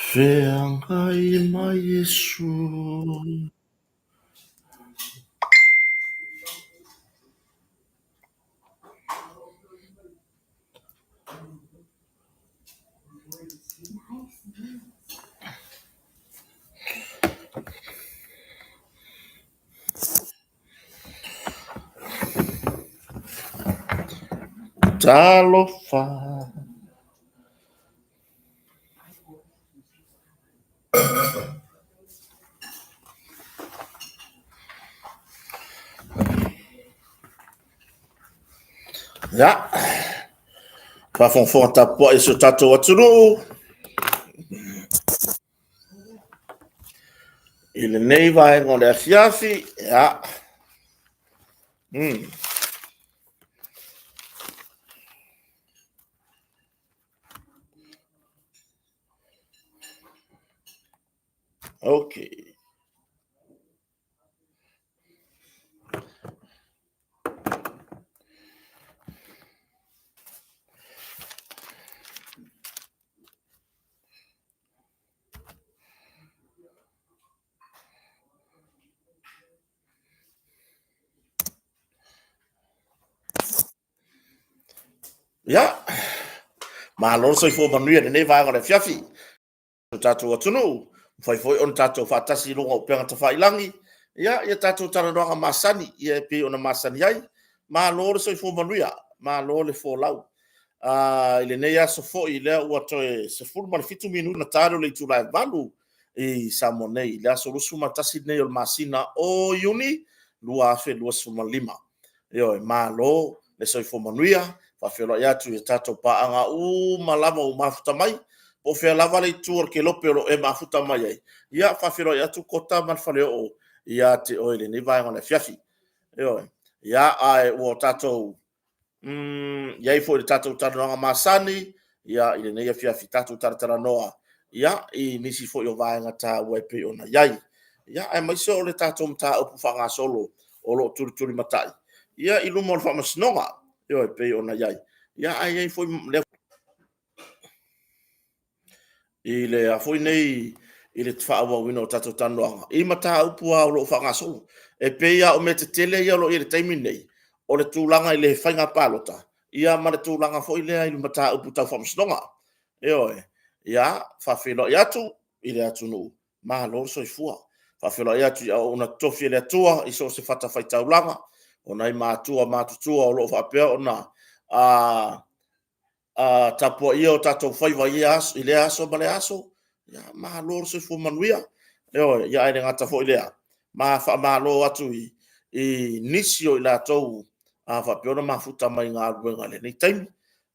Feagai ma Iesu. Talofa. Ia, faafogafoga tapuai a si o tatou atunuu i lenei vaega o le afiafi, ia, okay. Ia, malo le soifua manuia i lenei vaega o le afiafi. Lo tatou atunuu, mafai foi ona tatou faatasi i luga o upega tafailagi, ia, ia tatou talanoaga masani, ia e pei ona masani ai. Malo le soifua manuia, malo le folau. I lenei aso foi lea ua toe 17 minute ona ta lea o le itula e 8 i Samoa nei, i le aso 21 lenei o le masina o Iuni 2025. Ioe, malo le soifua manuia. E faafeiloai atu i tatou paaga uma lava ua mafuta mai, po o fea lava le itu o le kelope o lo o e mafuta mai ai. Ia, e faafeiloai atu Kota ma le Faleoo ia te oe i lenei vaega o le afiafi. Ioe. Ia, ae ua tatou i ai foi i le tatou talanoaga masani ia, i lenei afiafi tatou talatalanoa ia, i nisi foi o vaega taua e pei ona i ai. Ia, aemaise o le tatou mataupu faagasolo o lo o tulitulimatai ia, i luma o le Faamasinoga, ioe, e pei ona i ai. Ia, ae i ai foi lea i le a foi nei i le faaauauina o tatou talanoaga i mataupu lava o lo o faagasolo. E pei lava o mea tetele ia o lo o i ai i le taimi lenei, o le tulaga i le faiga palota, ia ma le tulaga foi lea i le mataupu tau faamasinoga. Ioe. Ia, faafeiloai atu i le atunuu, malo le soifua. Faafeiloai atu i auauna totofi a le Atua i so o se fatafaitaulaga, o nai matua matutua o lo o faapea ona tapuaia o tatou faiva i lea aso ma lea aso, ia malo le soifua manuia. Ioe, ia ae le gata foi i lea, ma faamalo atu i nisi o i latou faapea ona mafuta mai i galuega i lenei taimi.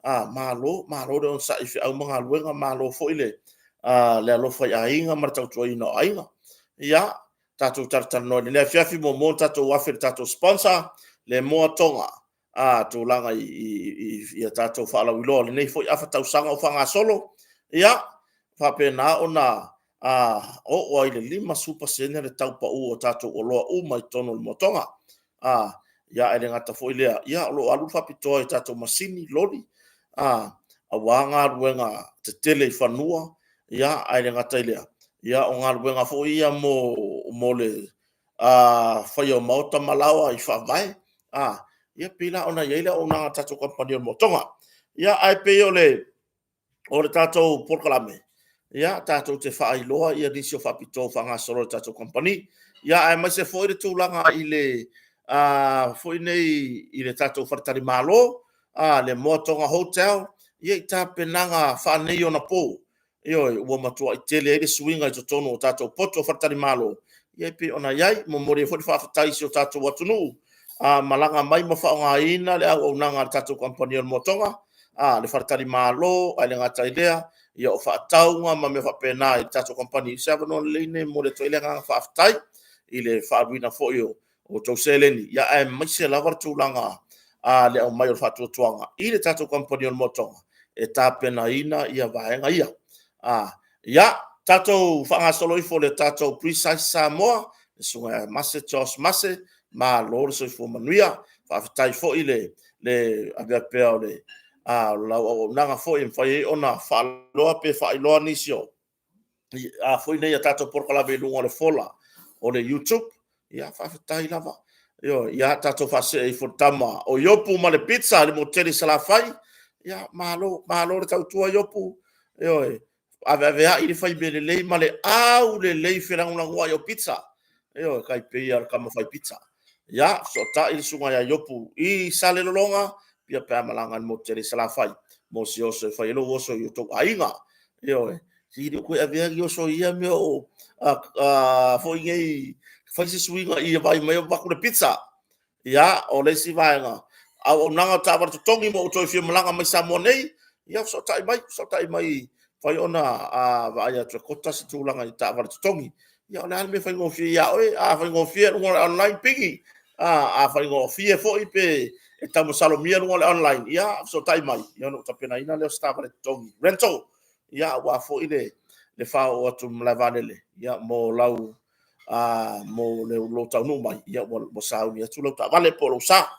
Malo, malo le onosai i feau ma galuega, malo foi le alofa i aiga ma le tautuaina o aiga. Ia, tatou talatalanoa i lenei afiafi, muamua ona tatou afe i le tatou sponsor, le Moa Toga, tulaga i a tatou faalauiloa o lenei foi afa tausaga o faagasolo. Ia, faapena ona oo ai i le 50% le tau pau o tatou oloa uma i totonu o le Moa Toga. Ia, ae le gata foi i lea, ia o lo o alu le faapitoa i tatou masini, loli, aua galuega tetele i fanua, ia, ae le gata i lea, ia o galuega foi ia mo le faia o maota ma laoa i faavae. Ia pei la ona i ai le auaunaga a le tatou kamupani o le Moa Toga. Ia, ae pei o le tatou polokalame, ia, tatou te faailoa nisi o faapitoa ua faagasolo a le tatou kamupani, aemaise foi le tulaga i le foi nei i le tatou faletalimalo, le Moa Toga Hotel, ia i tapenaga faaneionapo. Ioe, ua matuai tele ai le suiga i totonu o tatou poto faletalimalo e pei ona i ai. E momoli ai foi le faafetai i si o tatou atunuu malaga mai ma faaaogaina le auaunaga a le tatou kamupani o le Moa Toga, le faletalimalo, ae le gata i lea, ia o faatauga ma mea faapena i le tatou kamupani. O se avanoa lelei lenei e momoli atu ai le agaga faafetai i le faaaluina foi o outou seleni, ia aemaise lava le tulaga le aumai o le faatuatuaga i le tatou kamupani o le Motoga e tapenaina ia vaega ia. Ia, tatou faagasolo ifo i le tatou Precise Samoa, le susuga ia Mase Josh Mase, malo le soifua manuia. Faafetai foi le avea pea o lau auaunaga foi e mafai ai ona faailoa pe faailoa nisi o a foi nei a tatou polokalame i luga o le fola o le YouTube. Ia faafetai lava. Ioe, ia tatou faasee ifo i le tama o Iopu ma le pizza i le motu tele i Salafai. Ia malo, malo le tautua Iopu. Ioe, aveaveai le fai mea lelei ma le aulelei felagolagoai o pizza. Ioe, tai pei lava o le tama fai pizza. Ia, fesootai le susuga ia Iopu i Salelologa pe a malaga i le motu tele i Salafai mo se oso e fai ai lou oso i o outou aiga. Ioe, se i le o toe avea ni oso i ia mea o foi nei, fai se suiga i ia vaai mai o avatu le pizza. Ia, o le isi vaega, auaunaga o taavale totogi mo outou e fia malaga mai Samoa nei, ia fesootai mai, fesootai mai, mafai ona vaai atu e kota se tulaga i taavale totogi. Ia o le a le mea e faigofie ai ia oe? A faigofie luga o le online pigi. A faigofie foi pe e tau masalomia luga o le online, ia fesootai mai ona ou tapenaina lea o se taavale totogi, rental, aua foi le faaoo atu i le malae vaalele mo lou taunuu mai ua sauni atu lau taavale po o lou sa.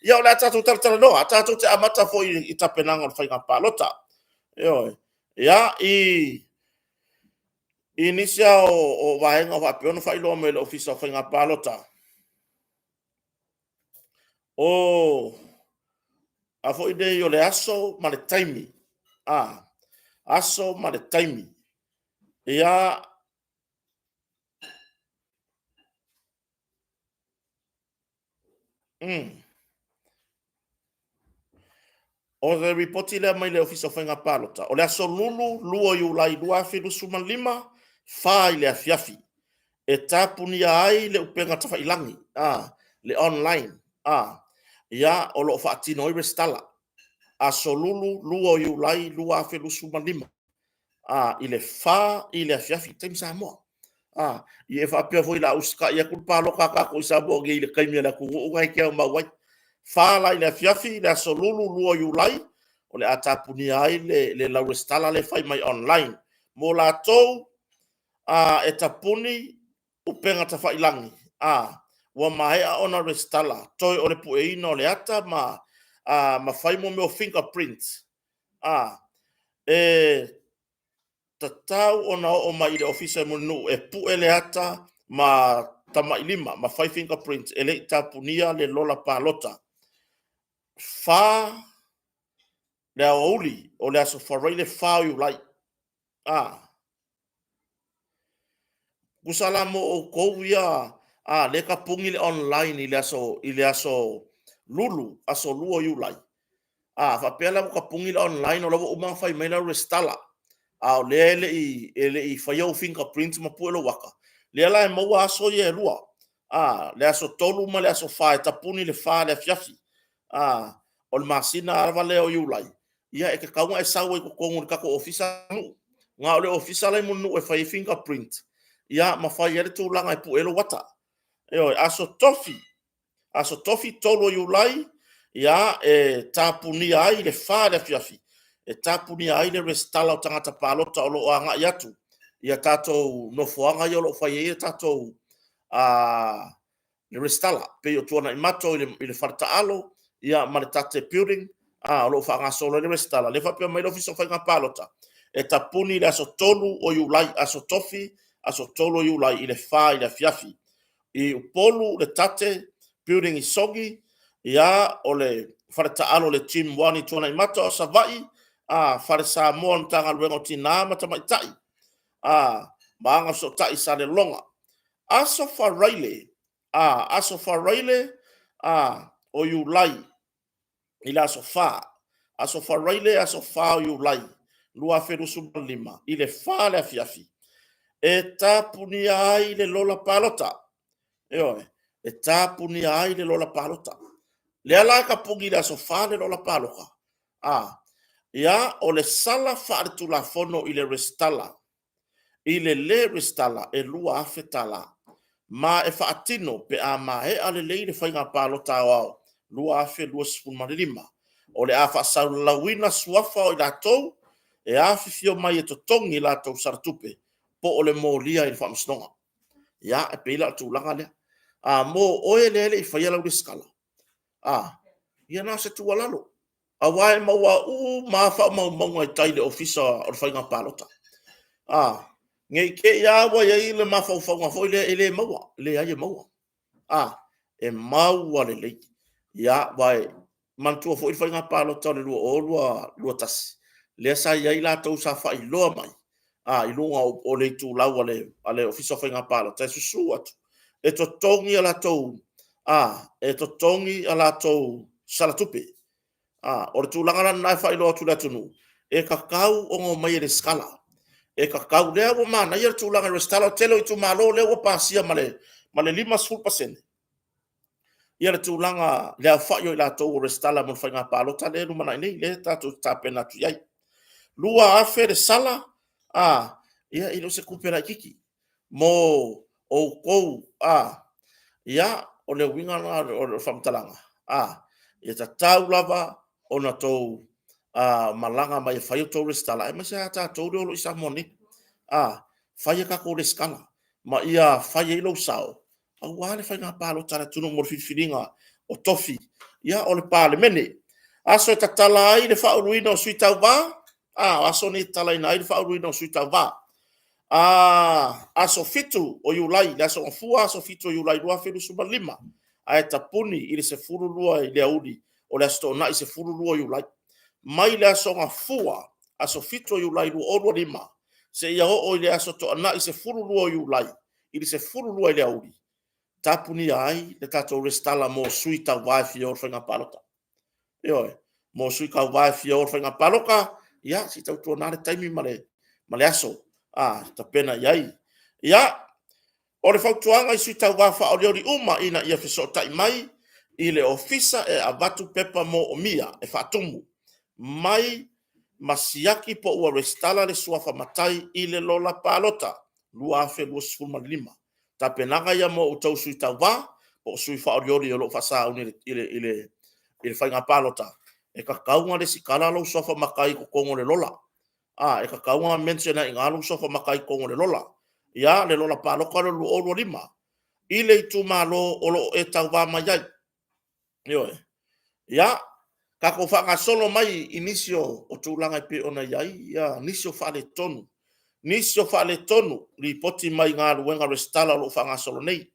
Ia o le a tatou talatalanoa, tatou te amata foi i tapenaga o le faiga palota. Ioe. Ia, i nisi lava o vaega o faapea ona faailoa mai e le Ofisa o Faiga Palota, o a foi nei o le aso ma le taimi, aso ma le taimi. Ia, O le lipoti lea mai le Ofisa o Faiga Palota, o le aso Lulu 2 o Iulai 2025, 4 i le afiafi, e tapunia ai le upega tafailagi, le online, ia, o lo o faatino ai resitala. Aso Lulu 2 o Iulai 2025 i le 4 i le afiafi, taimi Samoa. Ia e faapea foi o le a usitai atu le palota a tatou i Samoa nei i le taimi a le atunuu lena e te aumau ai. 4 la i le afiafi le aso Lulu 2 o Iulai, o le a tapunia ai le lau resitala lea e fai mai online. Mo latou e tapuni upega tafailagi, ua maea ona resitala, toe o le pueina o le ata ma fai mea o fingerprints, e tatau ona oo mai i le Ofisa i Mulinuu e pue le ata ma tamatamailima ma fai fingerprints e le i tapunia le lola palota. 4 le aoauli o le aso Faraile 4 o Iulai. Tusa la mo outou ia lea e tapuni le online i le aso Lulu, aso 2 o Iulai, a faapea la ua tapuni le online o la ua uma ona fai mai lau resitala, a o lea e le i faia ou fingerprints ma pue lou ata, lea la e maua aso ia e lua, le aso 3 ma le aso 4 e tapuni i le 4 i le afiafi o le masina lava lea o Iulai, ia e tatau ona e sau ai i totonu o le tatou ofisa Mulinuu. Na o le ofisa la i Mulinuu e fai ai fingerprint ma fai ai le tulaga e pue ai lou ata. Ioe, aso Tofi, 3 o Iulai, ia, e tapunia ai le 4 i le afiafi, e tapunia ai le resitala o tagata palota o lo o agai atu i a tatou nofoaga ia o lo o fai ai a tatou resitala, pei o Tuanaimato i le fale taalo ma le TATTE Building o lo o faagasolo ai le resitala. Lea e faapea mai le Ofisa o Faiga Palota, e tapuni le aso 3 o Iulai, aso Tofi, aso 3 o Iulai i le 4 i le afiafi. I Upolu, le TATTE Building i Sogi, ia, o le fale taalo o le Gym 1 i Tuanaimato, o Savaii, Fale Samoa o le Matagaluega o Tina ma Tamaitai ma Agafesootai i Salelologa. Aso Faraile, Aso Faraile o Iulai i le aso 4, aso Faraile aso 4 o Iulai 2025 i le 4 le afiafi, e tapunia ai le lola palota. Ioe, e tapunia ai le lola palota. Lea la e tapuni i le aso 4 le lola palota, ia, o le sala faaletulafono i le resitala, i le le resitala e $2,000. ma e faatino pe a maea lelei le faiga palota aoao 2025. O le a faasalalauina suafa o i latou e afifio mai e totogi latou sala tupe po o le molia i le faamasinoga. Ia, e pei la o le tulaga lea. A mo oe lea e le i faia lau resitala, ia na o se tuualalo, aua e maua uma lava faamaumauga i tai i le Ofisa o Faiga Palota. Ne i te i lava ua i ai le mafaufauga foi lea e le maua. Leai e maua. E maua lelei. Ia, aua e manatua foi le faiga palota o le 2021, lea sa i ai latou sa faailoa mai i luga o le itulau a le Ofisa o Faiga Palota e susu atu e totogi a latou sala tupe. O le tulaga la lena e faailoa atu i le atunuu, e tatau ona omai e resitala. E tatau. Lea ua manaia le tulaga o le resitala. O le tele o itumalo lea ua pasia ma le 50% le tulaga i le aofai o i latou ua resitala mo le faiga palota lea e lumanai nei, lea tatou te tapena atu i ai. 2000 le sala, ia e le o se tupe laitiiti mo outou. Ia, o le uiga lena o le faamatalaga, e tatau lava ona outou malaga mai e fai a outou resitala, aemaise lava tatou lea o lo o i Samoa nei, fai a tatou resitala ma ia fai ai lou sao aua le faiga palota a le atunuu mo le filifiliga o tofi o le Palemene. Aso e tatala ai le faauluina o sui tauva, o aso nei e tatalaina ai le faauluina o sui tauva. Aso 7 o Iulai, le aso Gafua, aso 7 o Iulai 2025, ae tapuni i le 12 i le aoauli o le aso Toonai 12 o Iulai. Mai le aso Gafua, aso 7 o Iulai 2025 seia oo i le aso Toonai 12 o Iulai i le 12 i le aoauli, tapunia ai le tatou resitala mo sui tauva e fia o i le faiga palota. Ioe, mo sui tauva e fia o i le faiga palota, ia se i tautuana le taimi ma le aso e tapena i ai. Ia, o le fautuaga i sui tauva faaolioli uma ina ia fesootai mai i le ofisa e avatu pepa moomia e faatumu mai ma siaki po ua resitala le suafa matai i le lola palota 2025. Tapenaga ia mo outou sui tauva po o sui faaolioli o lo o faasauni i le faiga palota, e tatau ona resitala lou suafa matai i totonu o le lola. E tatau ona mention ai i ina lou suafa matai i totonu o le lola, le lola palota lea o le 2025 i le itumalo o lo o e tauva mai ai. Ioe. Ia, tatou faagasolo mai i nisi o tulaga e pei ona i ai nisi o faaletonu, lipoti mai galuega resitala o lo o faagasolo nei.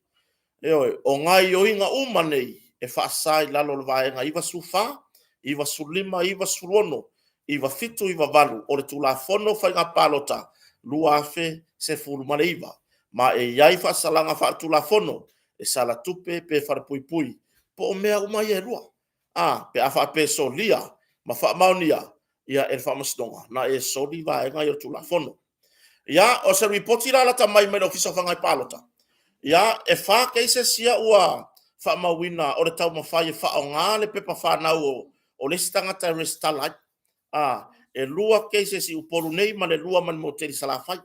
Ioe. O gaoioiga uma nei e faasa i lalo o le Vaega 94, 95, 96, 97, 98 o le Tulafono o Faiga Palota 2019, ma e i ai faasalaga faaletulafono e sala tupe pe falepuipui po o mea uma ia e lua, pe a faapea e solia ma faamaonia e le Faamasinoga ona e soli vaega ia o le Tulafono. Ia, o se lipoti la lata mai le Ofisa o Faiga Palota, e 4 cases ia ua faamauina o le taumafai e faaaoga le pepa fanau o le isi tagata e resitala ai. E 2 cases i Upolu nei ma le 2 mai le motu i Salafai.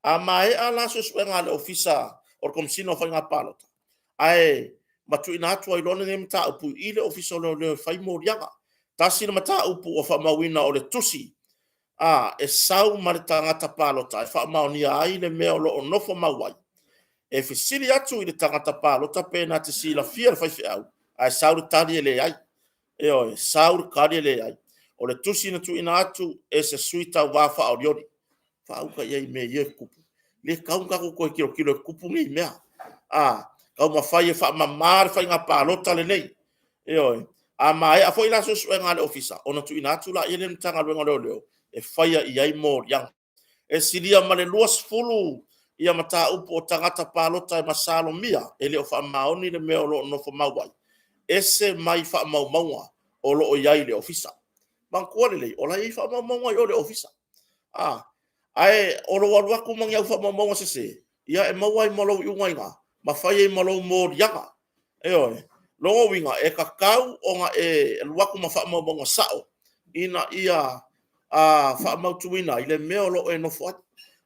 A maea la suesuega a le Ofisa o le Komesina o Faiga Palota ae ma tuuina atu ai loa lenei mataupu i le Ofisa o Leoleo e fai moliaga. Tasi le mataupu ua faamauina o le tusi e sau ma le tagata palota e faamaonia ai le mea o lo o nofo mau ai. E fesili atu i le tagata palota pe na te silafia e le faifeau, ae sau le tali e leai. Ioe, sau le tali e leai. O le tusi na tuuina atu e se sui tauva faaolioli. Faauta i ai i mea ia e tutupu. E le tatau ona tatou toe tilotilo e tupu nei mea. Taumafai e faamama le faiga palota lenei. Ioe. A maea foi la suesuega a le Ofisa, ona tuuina atu lea i le Matagaluega o Leoleo e faia i ai moliaga. E silia ma le 20 mataupu o tagata palota e masalomia e le o faamaoni le mea o lo o nofo mau ai, ese mai faamaumauga o lo o i ai i le Ofisa. Manatua lelei, o la e i ai faamaumauga i o i le Ofisa. Ae o lou alu atu ma ni au faamaumauga sese, ia e maua ai ma lou iuga i ina ma fai ai ma lou moliaga. Ioe. O lona uiga, e tatau ona e alu atu ma faamaumauga sao ina ia faamautuina ai le mea o lo o e nofo ai.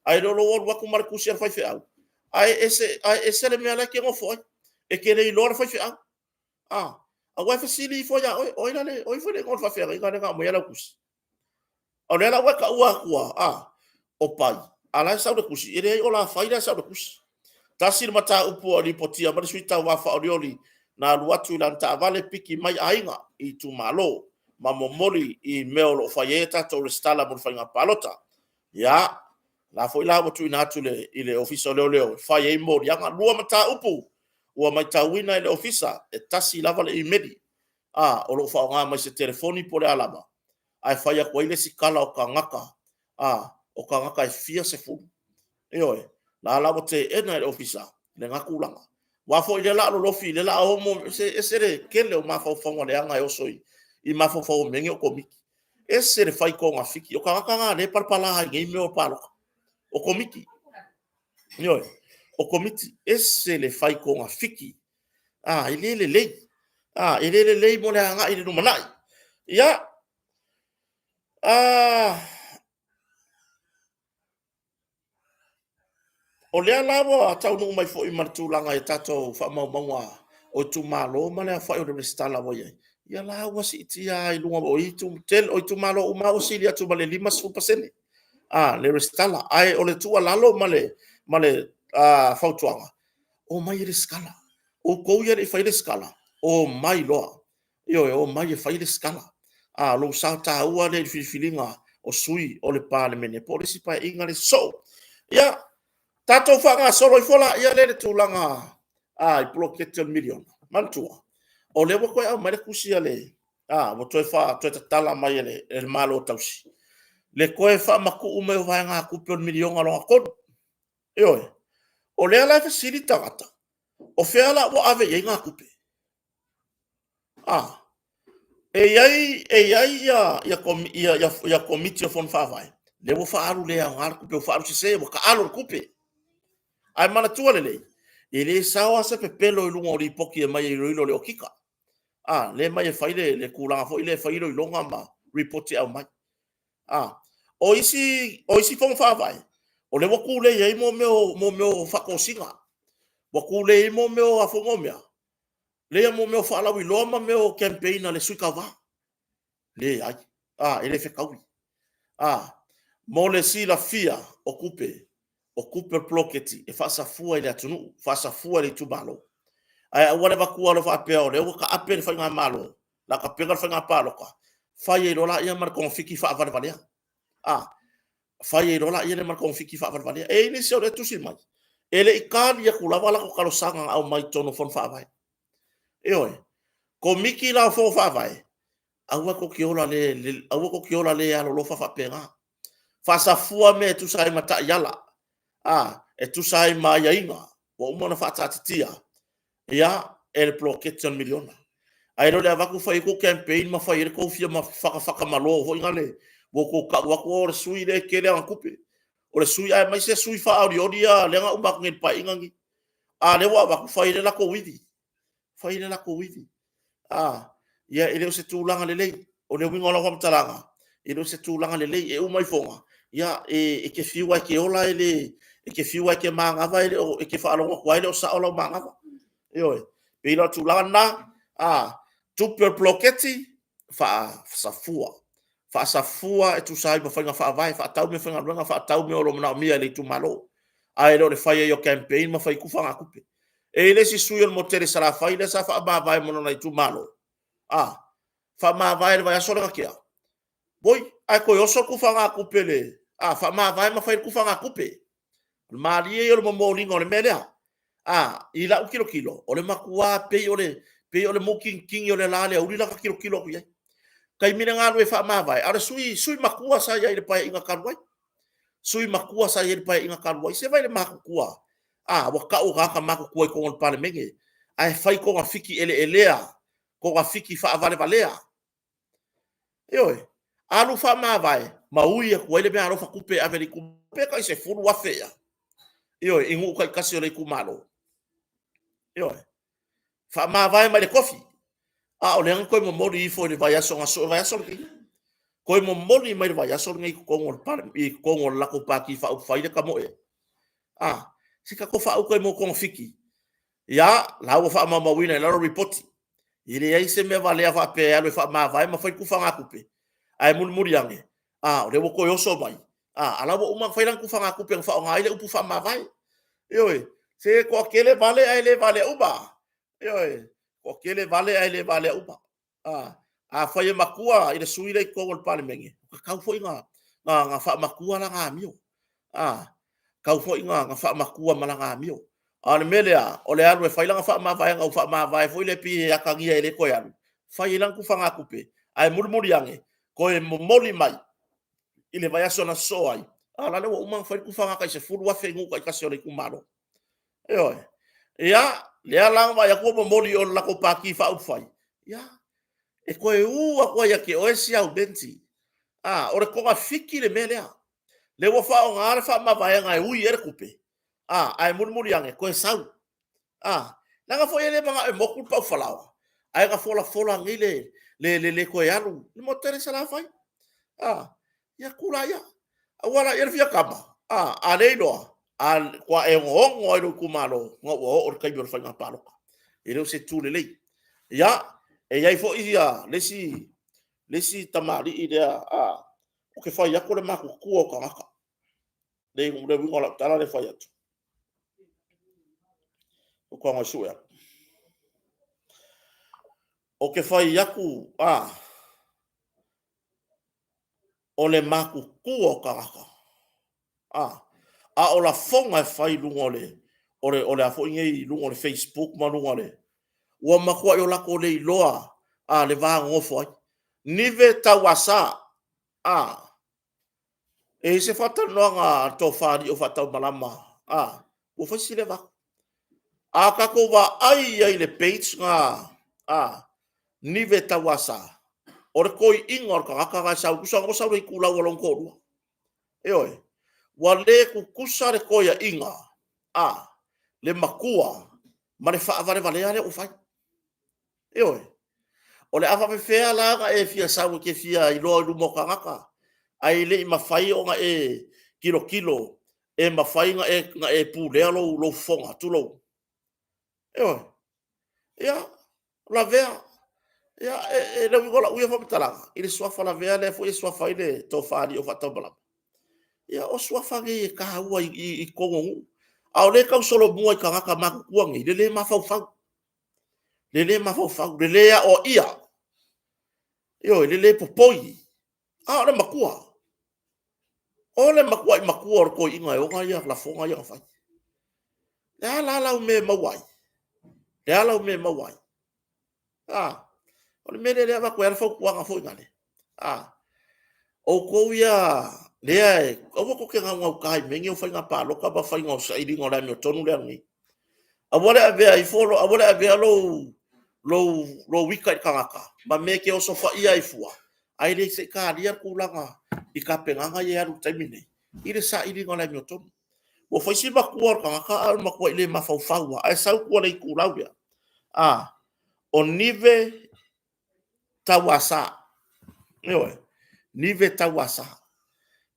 Ae le o lou alu atu ma le tusi a le faifeau, Ae ese, ae ese le mea la e ke nofo ai. E ke le iloa le faifeau. Aua e fesili ifo ia oe, o ai la le, o ai foi le igoa o le faafeagaiga lea na aumaia lau tusi? O lea la ua e taua atua, o Pai, a la e sau le tusi, e leai o Lafai la e sau le tusi. Tasi le mataupu ua lipotia mai le sui tauva faaolioli na alu atu i lana taavale piki mai aiga i itumalo ma momoli i mea o lo o fai ai a tatou resitala mo le faiga palota. Ia, la foi la ua tuuina atu i le Ofisa o Leoleo e fai ai moliaga. Lua mataupu ua matauina e le Ofisa, e tasi lava le imeli o lo o faaaoga mai se telefoni po o le a lava, ae fai atu ai le isi tala o tagata, o tagata e fia sefulu. Ioe, la la ua teena e le Ofisa lena tulaga. Aua foi o lea o le a lolofi, o lea o le a omo, e ese le tele o mafaufauga leaga e oso i mafaufau o mea nei o Komiti. Ese le fai togafiti, o tagata na o lea e palapala ai nei mea o palota, o Komiti. Ioe, o Komiti. Ese le fai togafiti, e le lelei, e le lelei mo le agai i le lumanai. Ia, o lea la ua taunuu mai foi ma le tulaga i tatou faamaumauga o itumalo ma le aofai o le resitala ua i ai, ia la ua siitia lava i luga, o itumalo uma lava ua sili atu ma le 50% le resitala. Ae o le tuualalo ma le fautuaga, omai e resitala. Outou ia e le i faia le resitala, omai loa. Ioe, omai e fai le resitala. O lou sao taua lea i le filifiliga o sui o le Palemene po o le isi Paeaiga lea sosoo. Ia, tatou faagasolo ifo laia lea i le tulaga i poloketi o le miliona. Manatua, o lea ua toe aumai le tusi a le, ua toe tatala mai e le Malo Tausi le toe faamatuu mai o vaegatupe o le miliona lona tolu. Ioe. O lea la e fesili tagata, o fea la ua ave i ai na tupe? E i ai ia Komiti o Fono Faavae, lea ua faaalu le aoga le tupe, ua faaalu sese, ua taalo le tupe. Ae manatua lelei, e le sao lava se pepelo i luga o lipoti e aumai e iloilo e le okika, lea e aumai e fai le tulaga foi lea e fai iloiloga ma lipoti e aumai. O isi fono faavae, o lea ua tulei ai mea o faatosina, ua tulei ai mea o a foi nei mea, mea o faalauiloa ma mea o campaign a le sui tauva. Leai, e le fetaui. Mo le silafia o tupe, o tupe o le poloketi e faasafua i le atunuu, faasafua i le itumalo. Ae aua le avatua loa faapea o lea ua taape le faigamalo, o le a tapena le faiga palota, fai ai loa lea ma le togafiti faavalevalea. Fai ai loa lea ma le togafiti faavalevalea. E i ai nisi o lea e tusi mai, e le i tali atu lava a latou talosaga na aumai i totonu o Fono Faavae. Ioe. Komiti la o Fono Faavae, aua tou te ola le alolofa faapena. Faasafua mea e tusa ai ma taiala, e tusa ai ma aiaiga ua uma ona faataatitia e le poloketi o le miliona. Ae le o le avatu fai ai tou campaign ma fai ai le tou fia fatafatamalo foi lale, ua outou tau atu o le sui lea e tele ana tupe, o le sui, aemaise sui faaolioli ia lea na uma atu nei i le Paeaiga lenei. A o lea ua avatu fai ai le latou uivi, fai ai le latou uivi. Ia e le o se tulaga lelei. O le uiga o lau faamatalaga, e le o se tulaga lelei. E uma ifoga, e te fiu lava e te ola e le, e te fiu lava e te manava, e te faalogo atu lava e le o sao lau manava. Ioe. E pei la o le tulaga lena, tupe o le poloketi, faasafua, faasafua e tusa ai ma faiga faavae, faatau meafaigaluega, faatau mea o lo o manaomia e le itumalo, ae le o le fai ai o campaign ma fai ai tufagatupe. E i ai le isi sui usufono o le motu tele i Salafai lea sa faamavae ma lona itumalo, faamavae i le vaiaso lea na tea, oi, ae toe oso le tufagatupe, faamavae ma fai ai le tufagatupe. O le malie ia o le momoliga o le mea lea. I lau tilotilo, o le matua pei o le mutinitini o le la i le aoauli lata tilotilo atu i ai. Taimi lea na alu ai e faamavae, a o le sui matua sa i ai i le Paeaiga talu ai, sui matua sa i ai i le Paeaiga talu ai. Se i vaai i le matutua? Ua tau o tagata matutua i totonu o le Palemene, ae fai togafiti eleelea, togafiti faavalevalea. Ioe. Alu faamavae ma ui atu ai le meaalofa tupe e ave i le itumalo, pe tai $10,000 ea. Ioe, i nuu taitasi o le itumalo. Ioe. Faamavae mai le tofi, a o lea na toe momoli ifo i le vaiaso na soa, o le vaiaso lenei, toe momoli mai le vaiaso lenei i totonu o le latou Pati Faaupufai lea e tamoe ai. Se i tatou faauta i mea o togafiti. Ia, la ua faamaumauina i lalo lipoti. E leai se mea valea faapea e alu e faamavae ma fai tufagatupe, ae mulimuli ane, a, o lea ua toe oso mai, a la ua uma ona fai lana tufagatupe na faaaoga ai le upu faamavae. Ioe, se toatele vale ae le valea uma. Ioe, toatele vale ae le valea uma. Afai e matua i le sui usufono lea i totonu o le Palemene, e tatau foi ona faamatua lana amio. E tatau foi ona faamatua ma lana amio. A o le mea lea, o le alu e fai lana faamavaega ua faamavae foi lea pei e atagia e le toe alu, fai ai lana tufagatupe, ae mulimuli ane, toe momoli mai i le vaiaso na sosoo ai, a la le ua uma ona fai le tufaga tai $10,000 i nuu taitasi o le itumalo. Ioe. Ia, lea la na vaai atu ua momoli i o i le latou Pati Faaupufai, ia, e toe u atu lava ia te oe siau Menti. A, o le togafiti le mea lea. Lea ua faaaoga le faamavaega e ui ai le tupe, a, ae mulimuli ane toe sau. A, leaga foi e le manao e motu le paufalaoa, ae na folafola nei le le toe alu i le motu tele i Salafai. A, ia tulaia, aua laia le fia tama, a le iloa, faatoa e ogoogo lava i lou itumalo ina ua oo i le taimi o le faiga palota. E le o se itu lelei. Ia, e i ai foi le isi tamalii lea, ou te fai atu o le matutua o tagata, le uiga o lau tala lea e fai atu. Ua ou tago e sue atu. Ou te fai atu, a, o le matutua o tagata, a, a o lafoga e fai i luga o le, o le, o le a foi nei, i luga o le Facebook ma luga o le, ua matuai o latou le iloa a le va nonofo ai. Nive Tauasa, a, e i ai se faatalanoaga a le Tofa i Alii o Faataumalama, a, ua fai si leva atu. A tatou vaai ai i le page lena a Nive Tauasa, o le toeaina o le tagata lena e sau, tusa ua sau i le itulau o lona toalua. Ioe. Ua le tutusa le toeaiga a le matua ma le faavalevalea lea ua fai. Ioe. O le a faapefea la ona e fia sau e te fia iloa i luma o tagata, ae le i mafai ona e tilotilo e mafai ona e pulea lou fofoga, tulou. Ioe. Ia, lavea. Ia, e le uiga o lau ia faamatalaga, i le suafa lavea lea foi e suafa ai le Tofa a Alii o Faataumalama. Ia, o suafa nei e taua i totonu o nuu. A o lea e tausolomua i tagata matutua nei, le le mafaufau. Le le mafaufau, le le aoaia, ioe, le le popoi. A o le matua, o le matuai matua o le toeaina e ona ia lafoga ia na fai. Le a la lau mea e maua ai? Le a lau mea e maua ai? A, o le mea lea e avatu ai le fautuaga foi lale. A, outou ia lea e, aua tou te gaugauta i mea nei o faiga palota ma faiga o sailiga o le amiotonu lea nei. Aua le avea ifo, aua le avea lou, lou, lou ita i le tagata ma mea e te osofaia ai fua, ae le se i talia le tulaga i tapenaga ia e alu i le taimi nei i le sailiga o le amiotonu. Ua fai si matua o le tagata a o le matua i le mafaufau lava, ae sau tua i le itulau lea. A, o Nive Tauasa. Ioe, Nive Tauasa.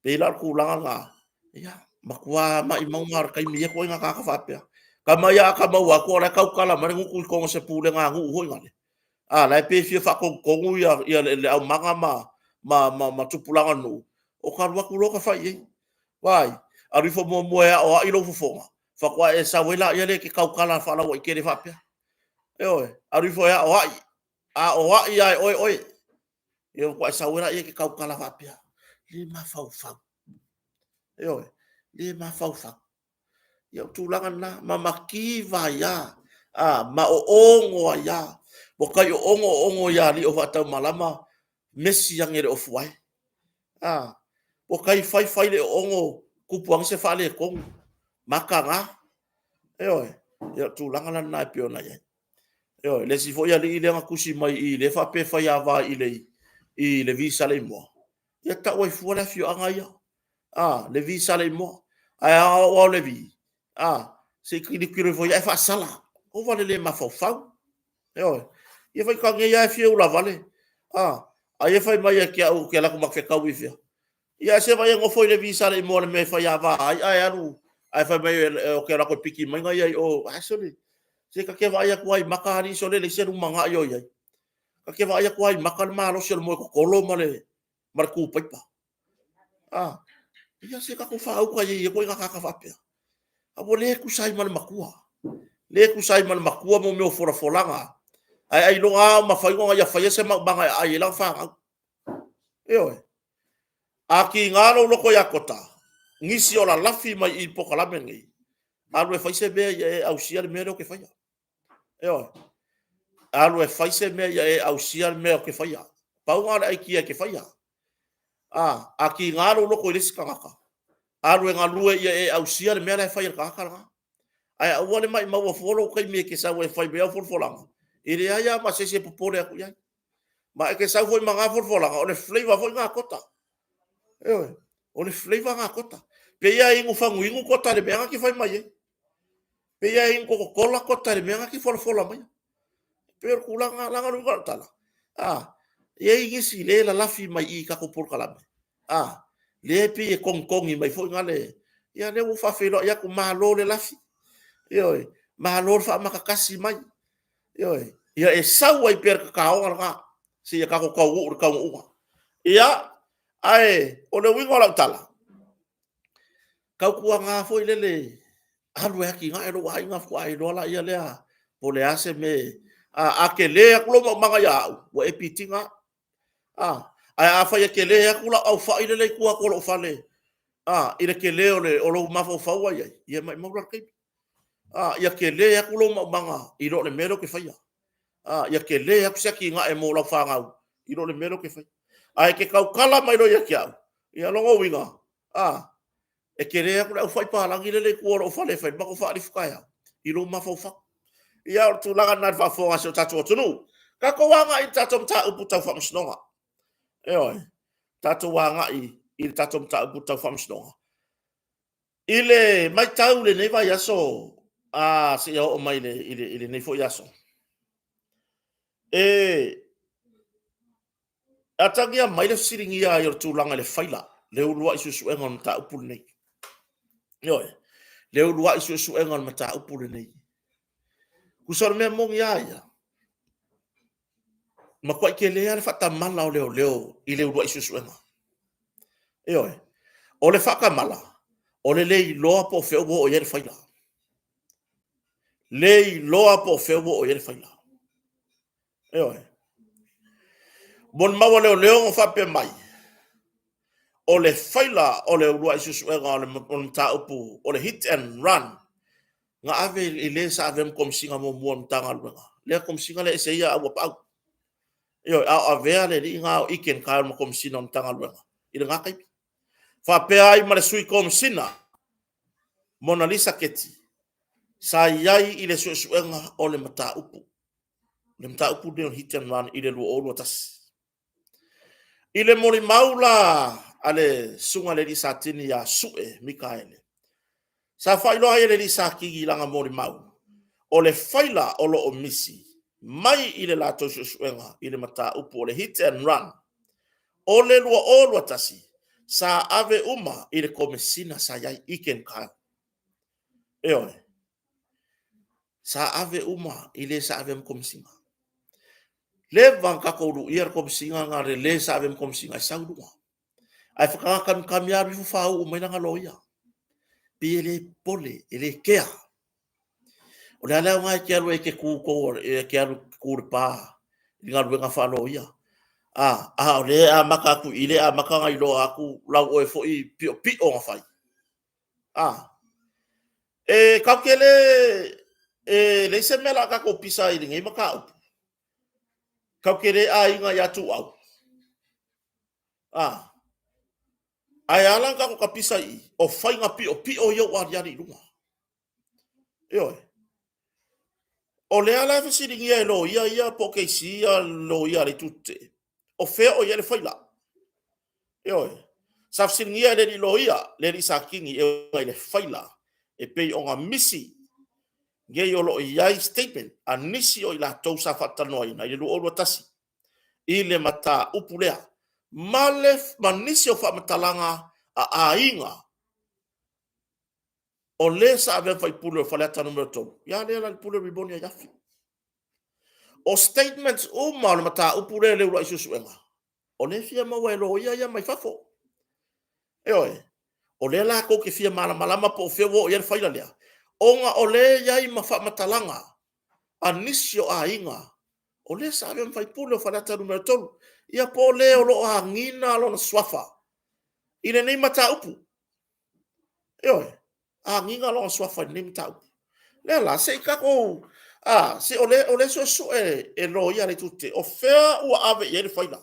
Pei la o le tulaga lena, ia, matua maumau lava o le taimi i ia ituaiga tagata faapea. Tama ia a ta maua atu o la e tautala mai le gutu i totonu o se pulega a nuu foi lale, a la e pei e fia faatonutonu ia le aumaga ma tupulaga o le nuu, o ta alu atu loa ta fai i ai. Vaai, alu ifo muamua e aoai lou fofoga, faatoa e sau ai laia lea e te tautala faalauaitele faapea. Ioe, alu ifo e aoai, aoai lava e oe oe. Ia faatoa e sau ai laia e te tautala faapea. Le mafaufau. Ioe, le mafaufau. Ia o tulaga lena, ma mativa ai lava, a, ma oogo ai lava. Ua tai oogo oogo ia alii o faataumalama, mesi ane i le ofuae. A, ua tai fai fai le oogo, tupu ane se faaletonu, mataga. Ioe, ia o le tulaga la lena e pei ona i ai. Ioe, le isi foi alii lea na tusi mai i i lea e faapea e faiava i le i Levi Saleimoa, ia tau ai fua le afioaga ia. A, Levi Saleimoa. Ae a oo lava o Levi, a, se i tilotilo ifo i ai ae faasala. Ova le le mafaufau. Ioe. Ia faitaulia lava e fia ulavale. A, ai e fai mai ia te au ou te alu atu ma te fetau i fea. Ia ae se vaai e nofo i Levi Saleimoa i le mea e faiava ai ae alu Ae fai mai o ke alu atu e piki mai na ia i o, ae sole, se ta te vaai atu lava i maka alii sole e leai se lumanai o i ai. Ta te vaai atu lava i maka le malosi o le moe totolo ma le tu paipa. Ia se tatou faauta ia i ia ituaiga tagata faapea. A ua le tusa ai ma le matua. Le tusa ai ma le matua mea o folafolaga. Ae ailoga lava o mafai ona ia faia se maumaga e aai ai lana fanau. Ioe. A tiga lou loto ia Kota, nisi o lalafi mai i i polokalame lenei, alu e fai se mea ia e ausia le mea lea ou te faia. Ioe. Alu e fai se mea ia e ausia le mea ou te faia. Pau lena o le aitia e te faia. A tiga lou loto i le isi tagata, alu e galue ia e ausia le mea la e fai e le tagata lena. Ae aua le maimaua fua lou taimi e te sau ai e fai mai au folafolaga, e leai lava ma se isi e popole atu i ai. Ma e te sau foi ma na folafolaga, o le flavor foi lena a Kota. Ioe, o le flavor lena a Kota. Pei lava e inu faguinu Kota i le mea na te fai mai ai. Pei lava e inu Coca-Cola Kota i le mea na te folafola maia. E pei o le tulaga lena, leaga o le uiga o lau tala, e i ai nisi o lea e lalafi mai i i tatou polokalame, lea e pei e togitogi mai foi lea, ia o lea ua ou faafeiloai atu, malo le lafi, ioe, malo le faamatatasi mai, ioe, ia e sau ai pea i le tataoga lena seia tatou taunuu i le taunuuga. Ia, ae o le uiga o lau tala, tautuana foi lele, alu e atinae lou aiga ona faatoa e iloa lea po o le a se mea. A tele atu lou maumaga ia au, ua e pitina au. Ae afai e tele atu lau aufai lele e i tua atu o lou fale i le tele o lou mafaufau ua i ai, ia maumau la le taimi. Ia tele atu lou maumaga i lo le mea lea ou te faia. Ia tele atu se atinae mo lau fanau i lo le mea lea ou te faia. Ae e te tautala mai loa ia te au, ia o lona uiga, e tele atu le aufai palagi lele e i tua o lou fale e fai ai le matou faalifu taeao i lou mafaufau. Ia o le tulaga lena i le faafofoga a si o tatou atunuu. Tatou agai i le tatou mataupu tau faamasinoga. Ioe, tatou agai i le tatou mataupu tau faamasinoga. I le matau i lenei vaiaso seia oo mai i lenei foi aso, e atagia mai le fesiligia ai o le tulaga i le faila, le uluai suesuega o le mataupu lenei. Ioe, le uluai suesuega o le mataupu lenei. Tusa o le mea moni lava ia, matuai tele lava le faatamala o leoleo i le uluai suesuega. Ioe. O le faatamala, o le le iloa po o fea ua oo i ai le faila. Le iloa po o fea ua oo i ai le faila. Ioe. Molimau a leoleo na faapea mai, o le faila o le uluai suesuega o le mataupu o le hit and run na ave i le sa avea ma Komesina muamua o le Matagaluega. Lea Komesina lea e ese ai ia Auapaau. Ioe, a o avea le alii lena o Ken Kyle ma Komesina o le Matagaluega i lena taimi. Faapea ai ma le Sui Komesina Monalisa Keti sa i ai i le suesuega o le mataupu. Le mataupu lenei o le hit and run i le 2021. I le molimau la a le susuga i le alii Satini ia Sue Mikaele, sa faailoa ai e le alii Satini i lana molimau, o le faila o lo o misi mai i le latou suesuega i le mataupu o le hit and run o le 2021, sa ave uma i le Komesina sa i ai, Ken Kyle. Ioe. Sa ave uma i le sa avea ma Komesina. Leva ona tatou luia le Komesina na le le sa avea ma Komesina e sau i luga. Ae faatoa kamikami lava alu ifo faauu mai lana loia. Pei e le popole, e le kea. O le a le aoga e te alu ai e te tu e te alu tu i le pa i galuega faaloia. A o lea e amata atu i i, lea e amata ona iloa atu lau oe foi piopio na fai. E tatou te le, e leai se mea o le a tatou pisa ai i lenei mataupu. Tatou te le aiga ia Tuuau. Ae ala ona tatou tapisa i i, o faiga piopio ia ua aliali i luga. Ioe. O lea la e fesiligia e loia ia po o KC ia loia a le itu tetee, o fea o i ai le faila? Ioe. Sa fesiligia e le alii loia, le alii Satini e uiga i le faila e pei ona misi nei o lo o i ai statement a nisi o i latou sa faatalanoaina i le 2021 i le mataupu lea ma le ma nisi o faamatalaga a aiga. O le sa avea faipule o Faleata Nu.3, ia lea la le pule Rimoni Aiafi. O statements uma o le mataupu lea le uluai suesuega, o lea fia maua e loia ia mai fafo. Ioe, o lea latou te fia malamalama po o fea ua oo i ai le faila lea, ona o lea e i ai ma faamatalaga a nisi o aiga o lea sa avea ma faipule o Faleata Nu.3, ia po o le o lo o agiga lona suafa i lenei mataupu. Ioe, agiga lona suafa i lenei mataupu. Lea la, se i tatou, a, se o lea e suesue e loia a le Itu Tetee, o fea ua ave i ai le faila.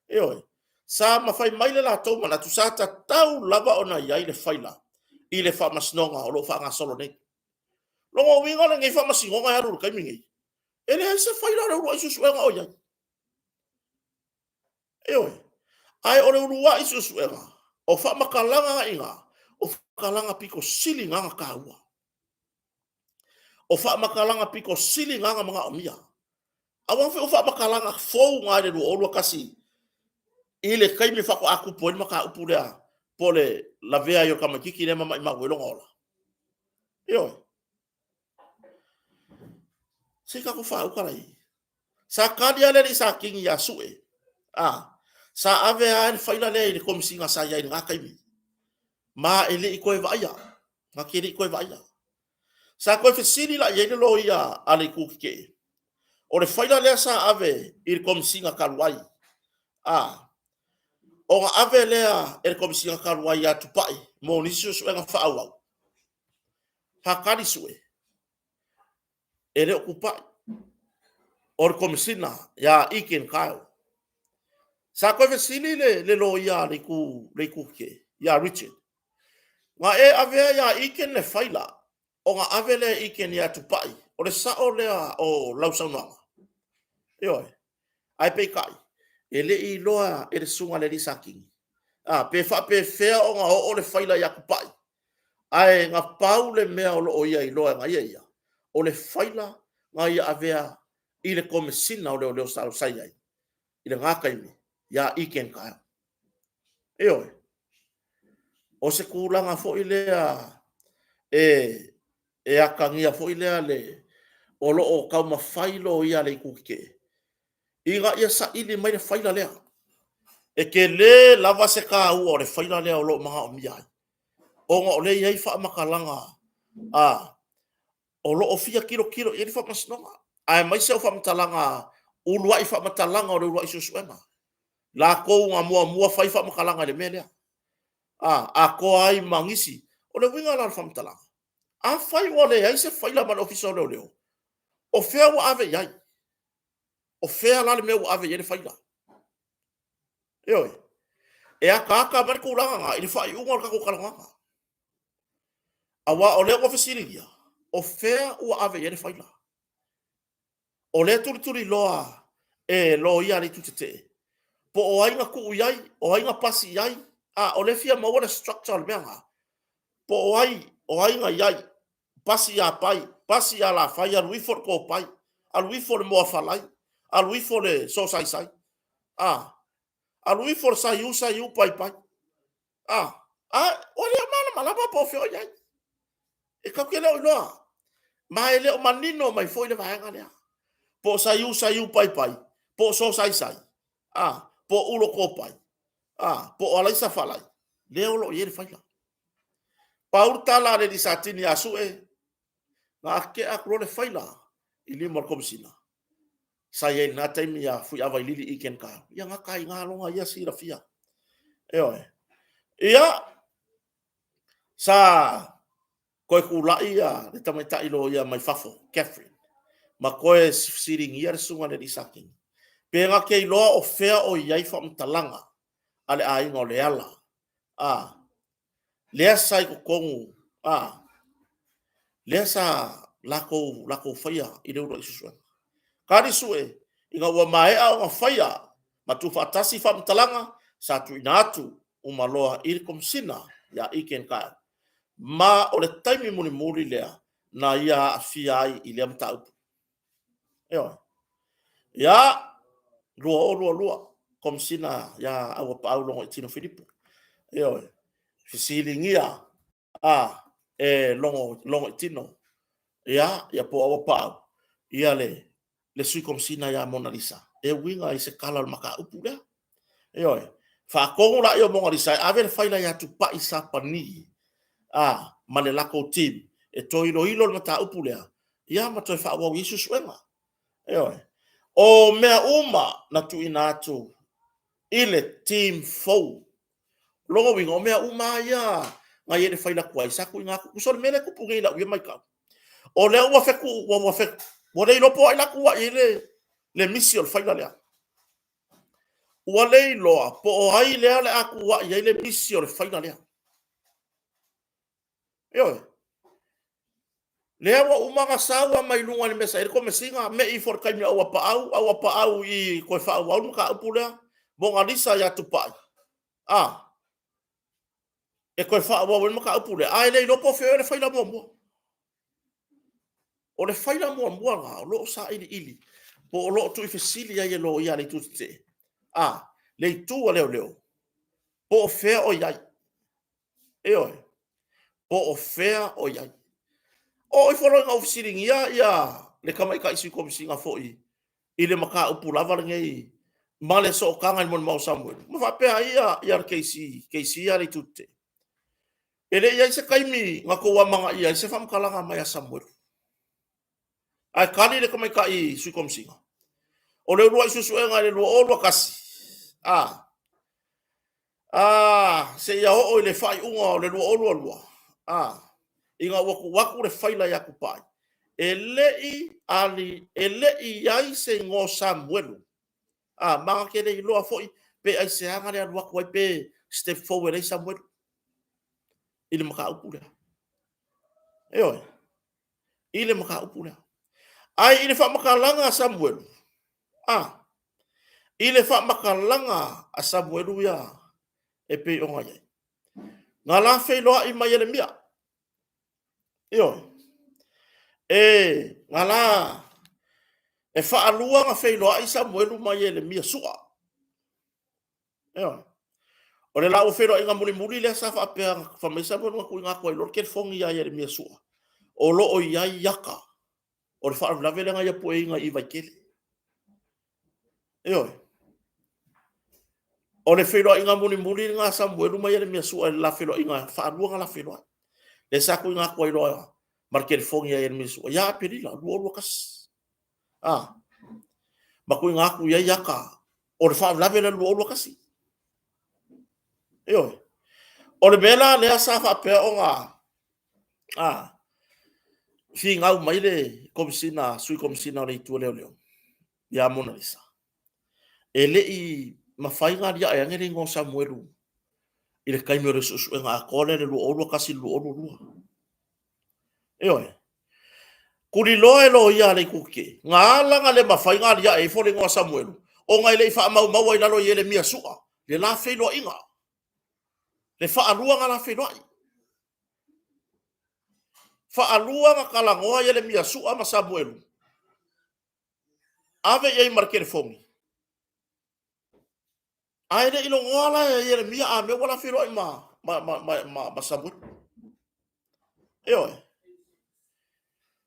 Ioe, sa mafai mai le latou manatu, sa tatau lava ona i ai le faila i le faamasinoga o lo o faagasolo nei. Lona uiga o lenei faamasinoga e alu i le taimi lenei, e leai se faila o le uluai suesuega o i ai. Ioe. Ae o le uluai suesuega, o faamatalaga na i ina, o faamatalaga pito sili na ona taua. O faamatalaga pito sili na na manaomia. Aua foi o faamatalaga fou na i le 2021 i le taimi faatoa tupu ai le mataupu lea po o le lavea ai o le tamaitiiti lea ma maimau ai lona ola. Ioe. Se i tatou faauta la i. Sa tali lava le alii Satini ia Sue, a, sa ave lava le faila lea i le Komesina sa i ai i lena taimi, ma e le i toe vaaia, na te le i toe vaaia. Sa toe fesili la i ai le loia a le Itu Tetee, o le faila lea sa ave i le Komesina talu ai, a, ona ave lea e le Komesina talu ai ia Tupai mo nisi suesuega faaauau. Faatali Sue, e le o Tupai, o le Komesina ia Ethan Kyle. Sa toe fesili le loia a le Itu Tetee ia Richard, na e avea ia Ethan le faila ona ave lea e Ethan ia Tupai, o le sao lea o lau saunoaga? Ioe. Ae peitai, e le i iloa e le susuga i le alii Satini, a, pe faapefea ona oo le faila ia Tupai, ae na pau le mea o lo o ia iloa e ia ia, o le faila na ia avea i le Komesina o Leoleo sa i ai i lena taimi ia Ethan Kyle. Ioe. O se tulaga foi lea e atagia foi lea le o lo o taumafai loia a le Itu Tetee ina ia saili mai le faila lea. E tele lava se taua o le faila lea o lo o manaomia ai, ona o lea e i ai faamatalaga a o lo o fia tilotilo i ai le faamasinoga, aemaise o faamatalaga, uluai faamatalaga o le uluai suesuega. Latou na muamua fai faamatalaga i le mea lea, a atoa ai ma nisi. O le uiga la o le faamatalaga, afai ua leai se faila ma le Ofisa o Leoleo, o fea ua ave i ai? O fea la le mea ua ave i ai le faila? Ioe. E ataata mai le tulaga na i le faaiuga o le tatou talanoaga. Aua o lea ua fesiligia, o fea ua ave i ai le faila? O lea tulituliloa e loia a le Itu Tetee, po o ai na tuu i ai, o ai na pasi i ai, a o lea e fia maua le structure o le mea lena. Po o ai, o ai na i ai, pasi ia Pai, pasi ia Lafai, alu ifo le Topai, alu ifo le Moafalai, alu ifo le Sosaisai, a, alu ifo le Saiu, Saiu, Pai, Pai. A, a, ua le o malamalama po o fea o i ai. E tatou te le o iloa. Ma e le o manino mai foi le vaega lea. Po o Saiu, Saiu, Pai, Pai, po o Sosaisai, a, po o Ulo Topai, a, po o Alaisa Falai, lea o lo o i ai le faila. Pau le tala a le alii Satini ia Sue, na tea atu loa le faila i lima o le Komesina, sa i ai i lena taimi ia Fuiava Ilili Ethan Kyle. Ia gata ai i ina lona ia silafia. Ioe. Ia, sa toe tulai ia le tamaitai loia mai fafo, Catherine, ma toe fesiligia le susuga i le alii Satini, pe na te iloa o fea o i ai faamatalaga a le aiga o Leala, a, lea sa i totonu, a, lea sa latou faia i le uluai suesuega. Tali Sue, ina ua maea ona faia ma tuufaatasi faamatalaga, sa tuuina atu uma loa i le Komesina ia Ethan Kyle, ma o le taimi mulimuli lea na ia aafia ai i lea mataupu. Ioe. Ia, 2022, Komesina ia Auapaau Logoitino Filipo. Ioe. Fesiligia, a, e logo, logo i tino, ia, ia po o Auapaau, ia le, le Sui Komesina ia Monalisa, e uiga i se tala o le mataupu lea. Ioe, faatonu laia o Monalisa e ave le faila ia Tupai Sapani, a, ma le latou team e toe iloilo le mataupu lea, ia ma toe faaauau i ai suesuega. Ioe. O mea uma na tuuina atu i le team fou. Lona uiga, o mea uma lava ia na i ai le faila tuai, sa tuuina atu. Tusa o le mea lea e tupu nei i lau ia matau, o lea ua fetu, ua, ua, fetu, ua le iloa po o ai la e tuu ai le, le misi o le faila lea. Ua le iloa po o ai lea o le a tuuai ai le misi o le faila lea. Ioe. Lea ua uma ona sau lava mai luga i le mea sa i ai le komesina, me i ifo i le taimi o Auapaau, Auapaau i toe faaauau le mataupu lea, Monalisa ia Tupai, a, e toe faaauau ai le mataupu lea, ae le iloa po o fea o i ai le faila muamua. O le faila muamua lena o lo o sailiili po o lo o tuufaafesili ai e loia a le Itu Tetee, a, le itu a leoleo, po o fea o i ai. Ioe. Po o fea o i ai. Oo ifo loa ina ou fesiligia ia le tamaitai Sui Komesina foi i le mataupu lava lenei ma le sootaga i le molimau a Samuelu, ma faapea ai ia, ia le KC, KC ia le Itu Tetee. E le i i ai se taimi na tou amanaia ai se faamatalaga mai a Samuelu. Ae tali le tamaitai Sui Komesina, o le uluai suesuega i le 2021, a, a, seia oo i le faaiuga o le 2022, a, ina ua tuu atu le faila ia Tupai, e le i ali, e le i i ai se igoa o Samuelu, a, ma na te le iloa foi pe aisea na le alu atu ai pe step forward ai Samuelu i le mataupu lea. Ioe, i le mataupu lea. Ae i le faamatalaga a Samuelu, a, i le faamatalaga a Samuelu ia e pei ona i ai, na la feiloai ma Ieremia. Ioe. E, na la, e faalua na feiloai Samuelu ma Ieremia Sua. Ioe. O le laua feiloaiga mulimuli lea sa faapea, fai mai Samuelu na tuuina atu ai loa le telefoni ia Ieremia Sua, o lo o i ai ata o le faalavelave lea na ia pueina i Vaitele. Ioe. O le feiloaiga mulimuli lena a Samuelu ma Ieremia Sua i le la feiloaiga faalua na la feiloai. Lea sa tuuina atu ai loa ma le telefoni ia Ieremia Sua ia Aperila 2021. Ah. Ma tuuina atu i ai ata o le faalavelave lea 2021. Ioe. O le mea la lea sa faapea ona a finau mai le Komesina, Sui Komesina o le Itu o Leoleo ia Monalisa, e le i mafai ona aliae ane le igoa o Samuelu i le taimi o le suesuega atoa lea i le 2021 i le 2022. Ioe. Tuliloa e loia a le Itu Tetee, na ala ona le mafai ona aliae ifo le igoa o Samuelu, ona e le i faamaumaua i lalo o Ieremia Sua le la feiloaiga, le faalua ona la feiloai. Faalua ona talanoa Ieremia Sua ma Samuelu, ave i ai ma le telefoni. Ae le i logoa la e Ieremia a mea ua la feiloai ma, ma, ma, ma, ma, ma Samuelu. Ioe.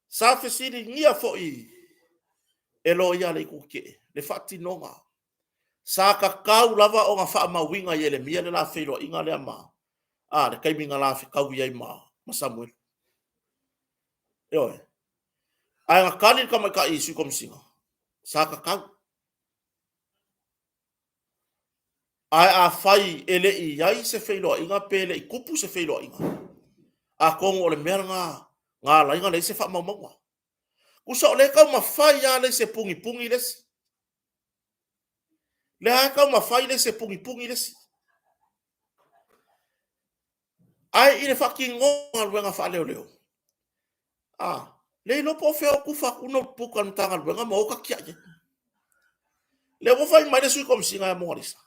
Sa fesiligia foi e loia le Itu Tetee le faatinoga. Sa tatau lava ona faamauina e Ieremia le la feiloaiga lea ma a le taimi na la fetaui ai ma, ma Samuelu. Ioe. Ae na tali le tamaitai i Sui Komesina, sa tatau. Ae afai e le i i ai se feiloaiga pe le i tupu se feiloaiga, atonu o le mea lena na ala ai ona leai se faamaumauga. Tusa o lea e taumafai lava le isi e pugipug'i le isi. Lea lava e taumafai le isi e pugipug'i le isi. Ae i le faatinoga o galuega faaleoleo, a, le iloa po o fea o tufa atu notebook a le Matagaluega ma o tatiai ai. Lea ua fai mai le Sui Komesina ia Monalisa,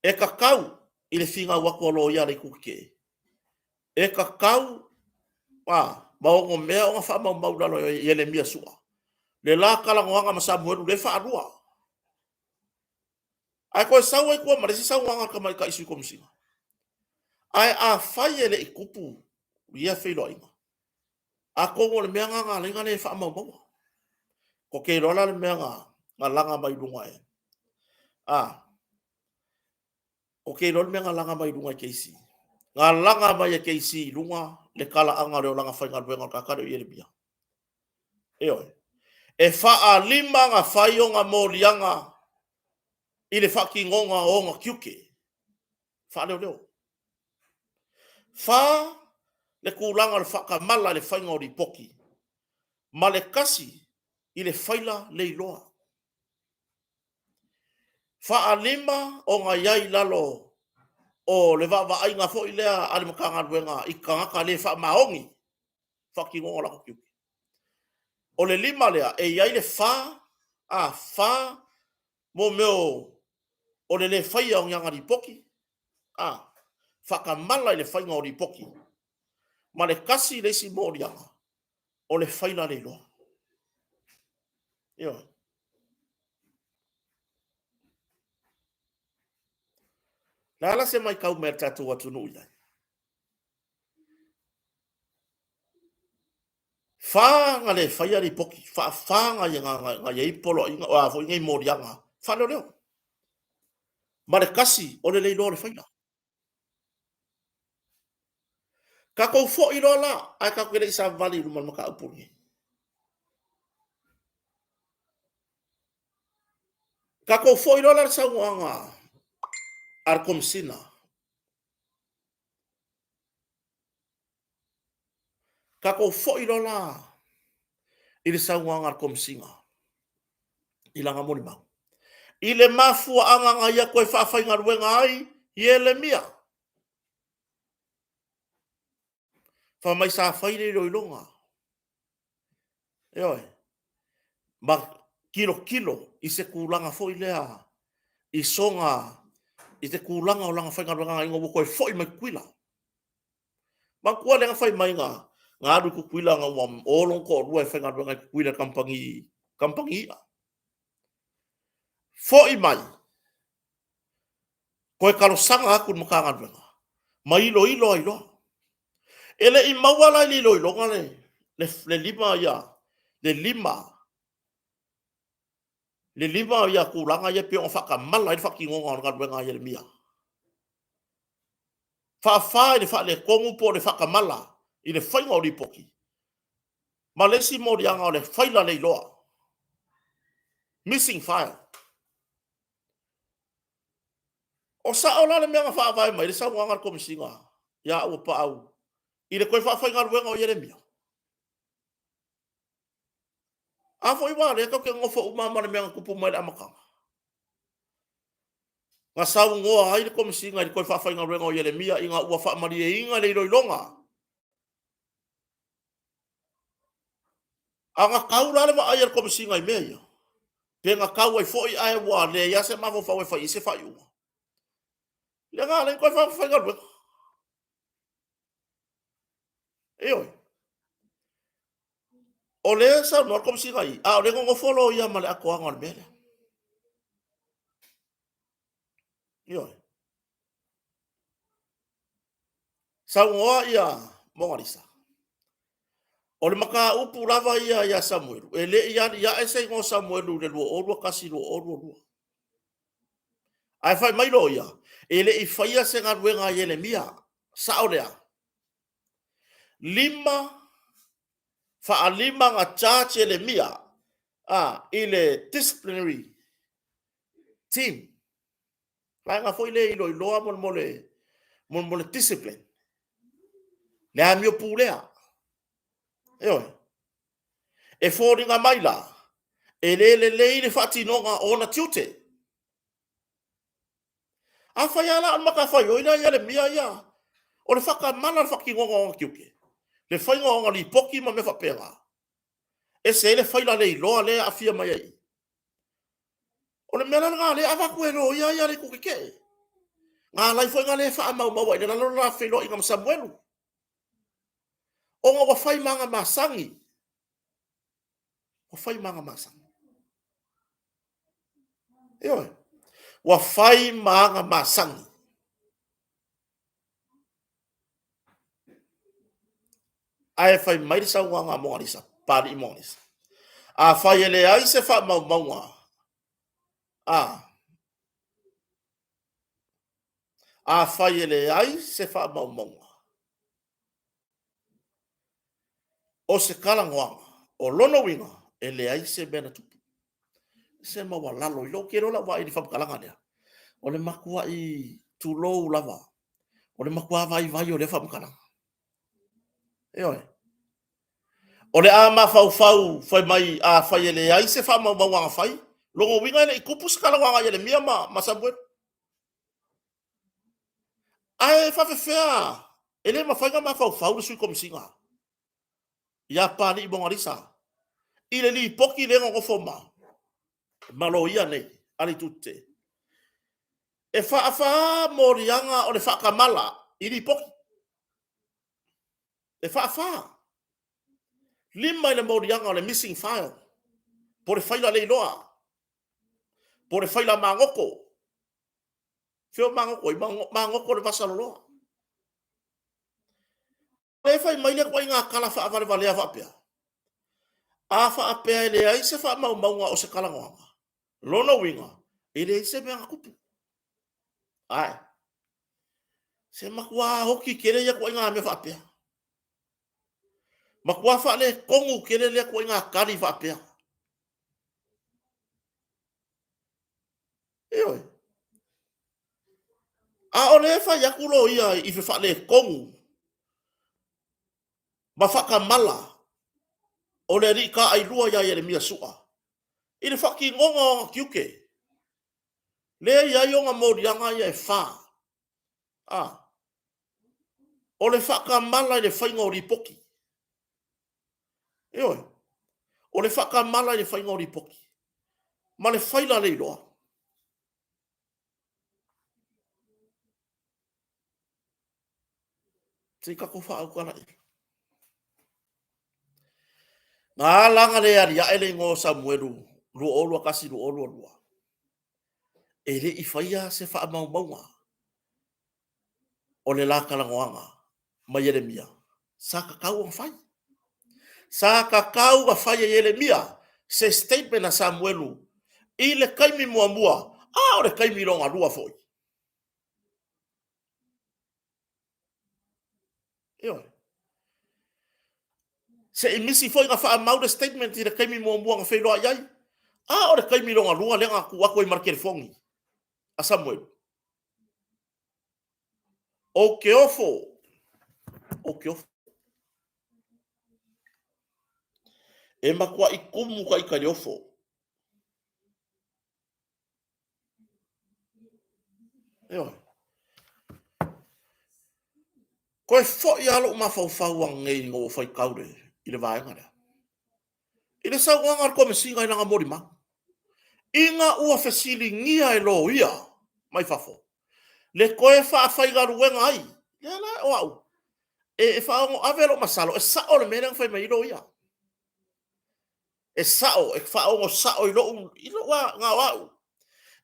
e tatau i le finau atu a loia a le Itu Tetee, e tatau a, ma onomea ona faamaumau i lalo e Ieremia Sua le la talanoaga ma Samuelu lea e faalua. Ae toe sau ai tua ma le isi saunoaga a le tamaitai Sui Komesina. Ae afai e le i tupu ia feiloaiga. Atonu o le mea na na alai na le faamaumaua. Ko te iloa la le mea na, na laga mai luga e. A, ko te iloa le mea na laga mai luga e KC. Na laga mai e KC i luga le talaaga o le olaga faigaluega o le tagata lea o Ieremia. Ioe. E faalima na fai ona moliaga i le faatinoga o ona tiute faaleoleo. Fa le tulaga o le faatamala i le faiga o lipoti ma le tasi i le faila leiloa. Faalima ona i ai i lalo o le vaavaaiga foi lea a le Matagaluega i tagata le faamaoni faatinoga o latou tiute. O le lima lea, e i ai le fa, a, fa mo mea o le le faia o ni ana lipoti, a, faatamala i le faiga o lipoti, ma le tasi le isi moliaga, o le faila leiloa. Ioe. Le a la se matau mai a le tatou atunuu i ai? Fa na le faia lipoti, faafa na na i ai poloaiga, o a foi nei moliaga faaleoleo. Ma le tasi o le le iloa o le faila. Tatou foi loa la, ae tatou te le i savavali i luma o le mataupu lenei. Tatou foi loa la le saunoaga a le Komesina Tatou foi loa la i le saunoaga a le Komesina i lana molimau, i le mafuaaga na ia toe faafaigaluega ai Ieremia. Fai mai sa fai le iloiloga, ioe, ma tilotilo i se tulaga foi lea i soga i se tulaga o lana faigaluegaga ina ua toe foi mai Tutuila. Manatua lea na fai mai na na alu i Tutuila na ua o lona toalua e faigaluega i Tutuila i le kamupani, kamupani i'a. Foi mai, toe talosaga atu i le Matagaluega ma iloilo ai loa. E le i maua la i le iloiloga le, le, le lima ia, le lima, le lima ia tulaga ia pei ona faatamala ai le faatinoga o le galuega a Ieremia. Faafa i le faaletonu po o le faatamala i le faiga o lipoti, ma le isi moliaga o le faila leiloa, missing file. O sao la le mea na faavae mai le saunoaga a le Komesina ia Auapaau i le toe faafaigaluega o Ieremia? A foi ua lea tatou te nonofo uma ma le mea na tupu mai i le amataga. Na saunoa ai le Komesina i le toe faafaigaluega o Ieremia ina ua faamalieina le iloiloga. A na tau la le vaai a le Komesina i mea ia, pe na tau ai foi ae ua leai lava se mafaufau e fai i ai se faaiuga. Lea na ala ai ona toe faafaigaluega. Ioe. O lea e saunoa le Komesina i, a o lea e nonofo loia ma le atoaga o le mea lea. Ioe. Saunoa ia Mogalisa, o le mataupu lava ia ia Samuelu, e le i aliae se igoa o Samuelu i le 2021, 2022. Ae fai mai loia, e le i faia se galuega a Ieremia. Sao lea. Lima, faalima na charge Ieremia a, i le disciplinary team. Vaega foi lea e iloiloa mo le, mo mo le discipline. Le amio pulea. Ioe. E foliga mai la, e le lelei le faatinoga o ona tiute. Afai lava la o le matafaioi lea a Ieremia ia, o le faatamala o le faatinoga o ona tiute, le faiga o ana lipoti ma mea faapena, ese ai le faila leiloa lea e aafia mai ai i i. O le mea la lena lea e avatu e loia ia le itu tetee. Na ala ai foi ona le faamaumaua i le lalo le la feiloaiga ma Samuelu, ona ua fai ma aga masani. Ua fai ma aga masani. Ioe. Ua fai ma aga masani. Ae fai mai le saunoaga a Mogalisa, Papalii Mogalisa, afai e leai se faamaumauga a afai e leai se faamaumauga o se talanoaga, o lona uiga e leai se mea na tupu. Se maualalo i lou tele o lau vaai i le faamatalaga lea, o le matuai tulou lava, o le matua vaivai o lea faamatalaga. Ioe. O le a mafaufau fai mai afai e leai se faamaumauga na fai, lona uiga e le i tupu se talanoaga a Ieremia ma Samuelu. Ae faapefea, e le mafai ona mafaufau le Sui Komesina ia Papalii Mogalisa i le lipoti lea na nonofo ma loia nei a le Itu Tetee. E faafa moliaga o le faatamala i lipoti. E faafa. 5 i le moliaga o le missing file, po o le faila le iloa, po o le faila magoto. Fea o magoto ai? Magoto le vasa loloa. Lea e fai mai le ituaiga tala faavalevalea faapea, a faapea e leai se faamaumauga o se talanoaga, lona uiga, e leai se mea na tupu. Ae, se matua oti tele ia ituaiga mea faapea. Matua faaletonu tele lea ituaiga tali faapea. Ioe. A o lea e fai atu loia i fefaaletonu ma faatamala o le alii taailua ia Ieremia Sua i le faatinoga o ana tiute, lea e i ai ona moliaga ia e fa. A, o le faatamala i le faiga o lipoti. Ioe. O le faatamala i le faiga o lipoti ma le faila le iloa. Se i tatou faaauta laia. Na ala ona le aliae le igoa o Samuelu 2021/2022, e le i faia se faamaumauga o le la talanoaga ma Ieremia, sa tatau ona fai. Sa tatau ona fai e Ieremia se statement a Samuelu i le taimi muamua, a o le taimi lona lua foi. Ioe. Se i misi foi na faamau le statement i le taimi muamua na feiloai ai, a o le taimi lona lua lea na tuu atu ai ma le telefoni a Samuelu. Ou te ofo, ou te ofo. E matuai tumu ta ita i le ofo. Ioe. Toe foi lava lou mafaufau ananei ina ua faitau i le vaega lea. I le saunoaga a le Komesina i lana molimau, ina ua fesiligia e loia mai fafo le toe faafaigaluega ai, lea la o au, e faaono ave lou masalo, e sao le mea lea na fai mai ai loia. E sao, e faaogo sao i lou, i lou na o au,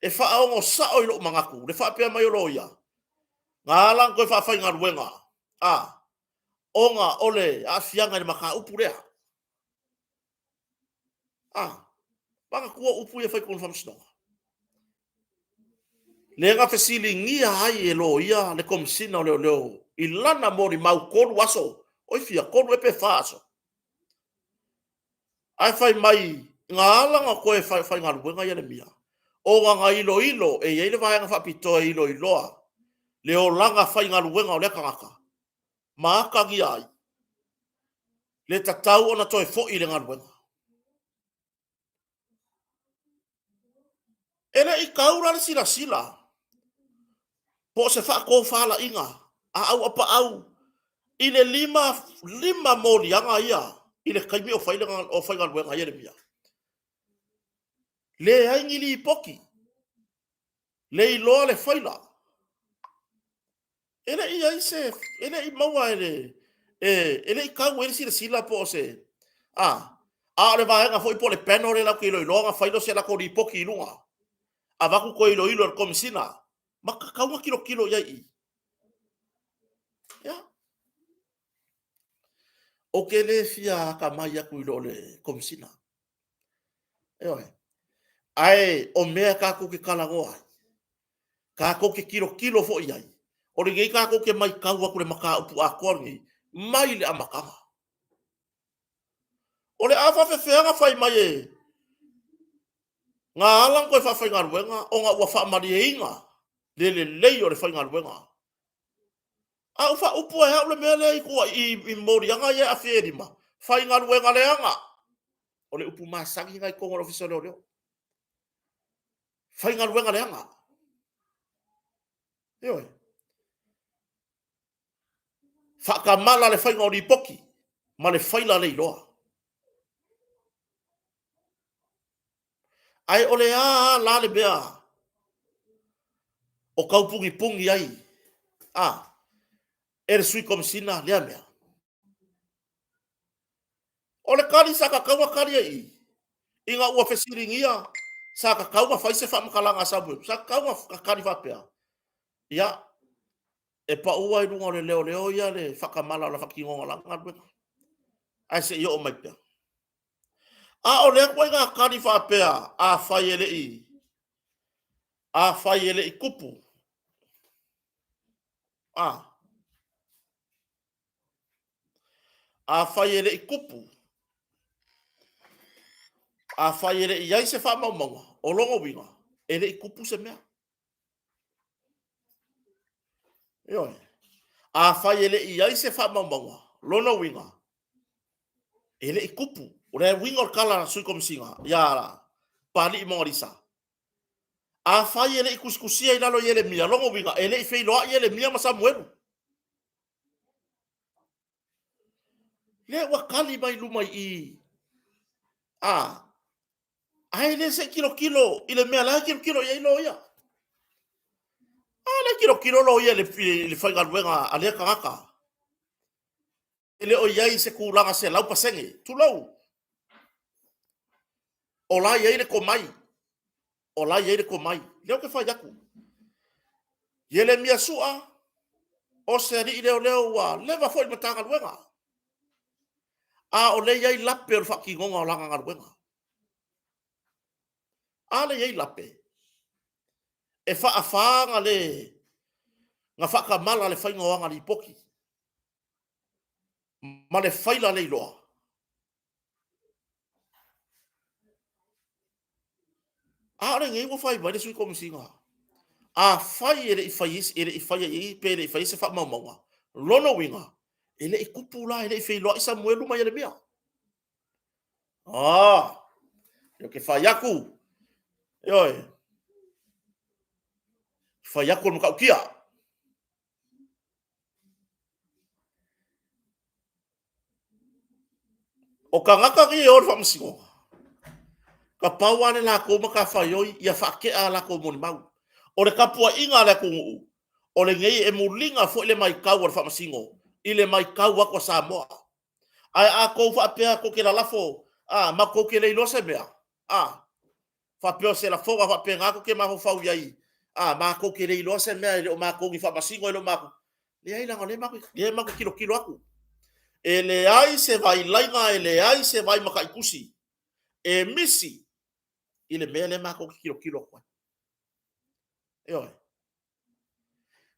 e faaogo sao i lou manatu, le faapea mai o loia, na ala ona toe faafaigaluega, a, ona o le aafiaga i le mataupu lea. A, manatua upu ia e fai i totonu o le faamasinoga. Lea na fesiligia ai e loia le Komesina o Leoleo i lana molimau 3 aso, oi fia, 3 ea pe 4 aso. Ae fai mai, na ala ona toe faigaluega Ieremia, ona na iloilo e i ai le vaega faapitoa e iloiloa le olaga faigaluega o lea tagata, ma atagia ai le tatau ona toe foi i le galuega. E le i tau la le silasila po o se faatofalaiga a auapaau i le 5 moliaga ia i le taimi o faigaluega ai Ieremia. Leai ni lipoti, le iloa le faila. E le i i ai se, e le i maua e le, e le i tau ai le silasila po o se, a, a o le vaega foi po o le panel lea latou te iloiloa ona fai lea o se latou lipoti i luga, avatu toe iloilo e le Komesina, ma tatau ona tilotilo i ai i i. Ia. Ou te le fia atamai atu i lo le Komesina. Ioe. Ae o mea tatou te talanoa ai, tatou te tilotilo foi i ai, o lenei tatou te matau atu i le mataupu atoa lenei mai le amataga. O le a faapefea ona fai mai e na ala ona toe faafaigaluega ona ua faamalieina le lelei o le faigaluega. A ua faaupu e au le mea lea i tua i moliaga ia e aafia i le lima, faigaluega leaga. O le upu masani lena i totonu o le Ofisa o Leoleo. Faigaluega leaga. Ioe. Faatamala le faiga o lipoti ma le faila le iloa. Ae o le a la le mea o tau punipuni ai a e le Sui Komesina lea mea? O le tali sa tatau ona tali ai i i, ina ua fesiligia sa tatau ona fai se faamatalaga a Samuelu, sa tatau ona tali faapea, ia, e pau i luga o le leoleo ia le faatamala o le faatinoga o lana galuega, ae se i oo mai pea. A o lea ituaiga tali faapea, afai e le i, afai e le i tupu, a, afai e le i tupu, afai e le i i ai se faamaumauga, o lona uiga, e le i tupu se mea. Ioe. Afai e le i i ai se faamaumauga, lona uiga, e le i tupu. O le uiga o le tala a le Sui Komesina ia Papalii Mogalisa, afai e le i tusitusia i lalo o Ieremia, lona uiga, e le i feiloai Ieremia ma Samuelu. Lea ua tali mai luma i i, a, ae le se i tilotilo i le mea la e tilotilo i ai loia. A lea e tilotilo loia i le faigaluega a lea tagata. E le o i ai i se tulaga 100%, tulou. O la e i ai le tomai, o la e i ai le tomai. Lea ou te fai atu. Ieremia Sua, o se alii leoleo ua leva foi i le Matagaluega, a o lea e i ai lape o le faatinoga o lana galuega. A lea e i ai lape, e faafa ona le na faatamala le faiga o ana lipoti ma le faila le iloa. A o lenei ua fai mai le Sui Komesina, afai e le i fai, e le i faia i i pe le i faia se faamaumauga, lona uiga, e le i tupu la, e le i feiloai Samuelu ma Ieremia. Ah, ou te fai atu, ioe, fai atu o le matautia. O tagata nei e o i le faamasinoga, na pau lava le latou matafaioi ia faatea a latou molimau. O le tapuaiga a le atunuu, o lenei e muliga foi le matau a le faamasino i le matau atu a Samoa. Ae a tou faapea tou te lalafo, a, matou te le iloa se mea, a, faapea o se lafoga faapena tou te mafaufau i ai, a, matou te le iloa se mea, e le o matou ni faamasino, e le o matou. Leai, leaga o lea matou, lea matou te tilotilo atu. E leai se vailaiga, e leai se vai mataitusi e misi i le mea lea matou te tilotilo atu ai. Ioe.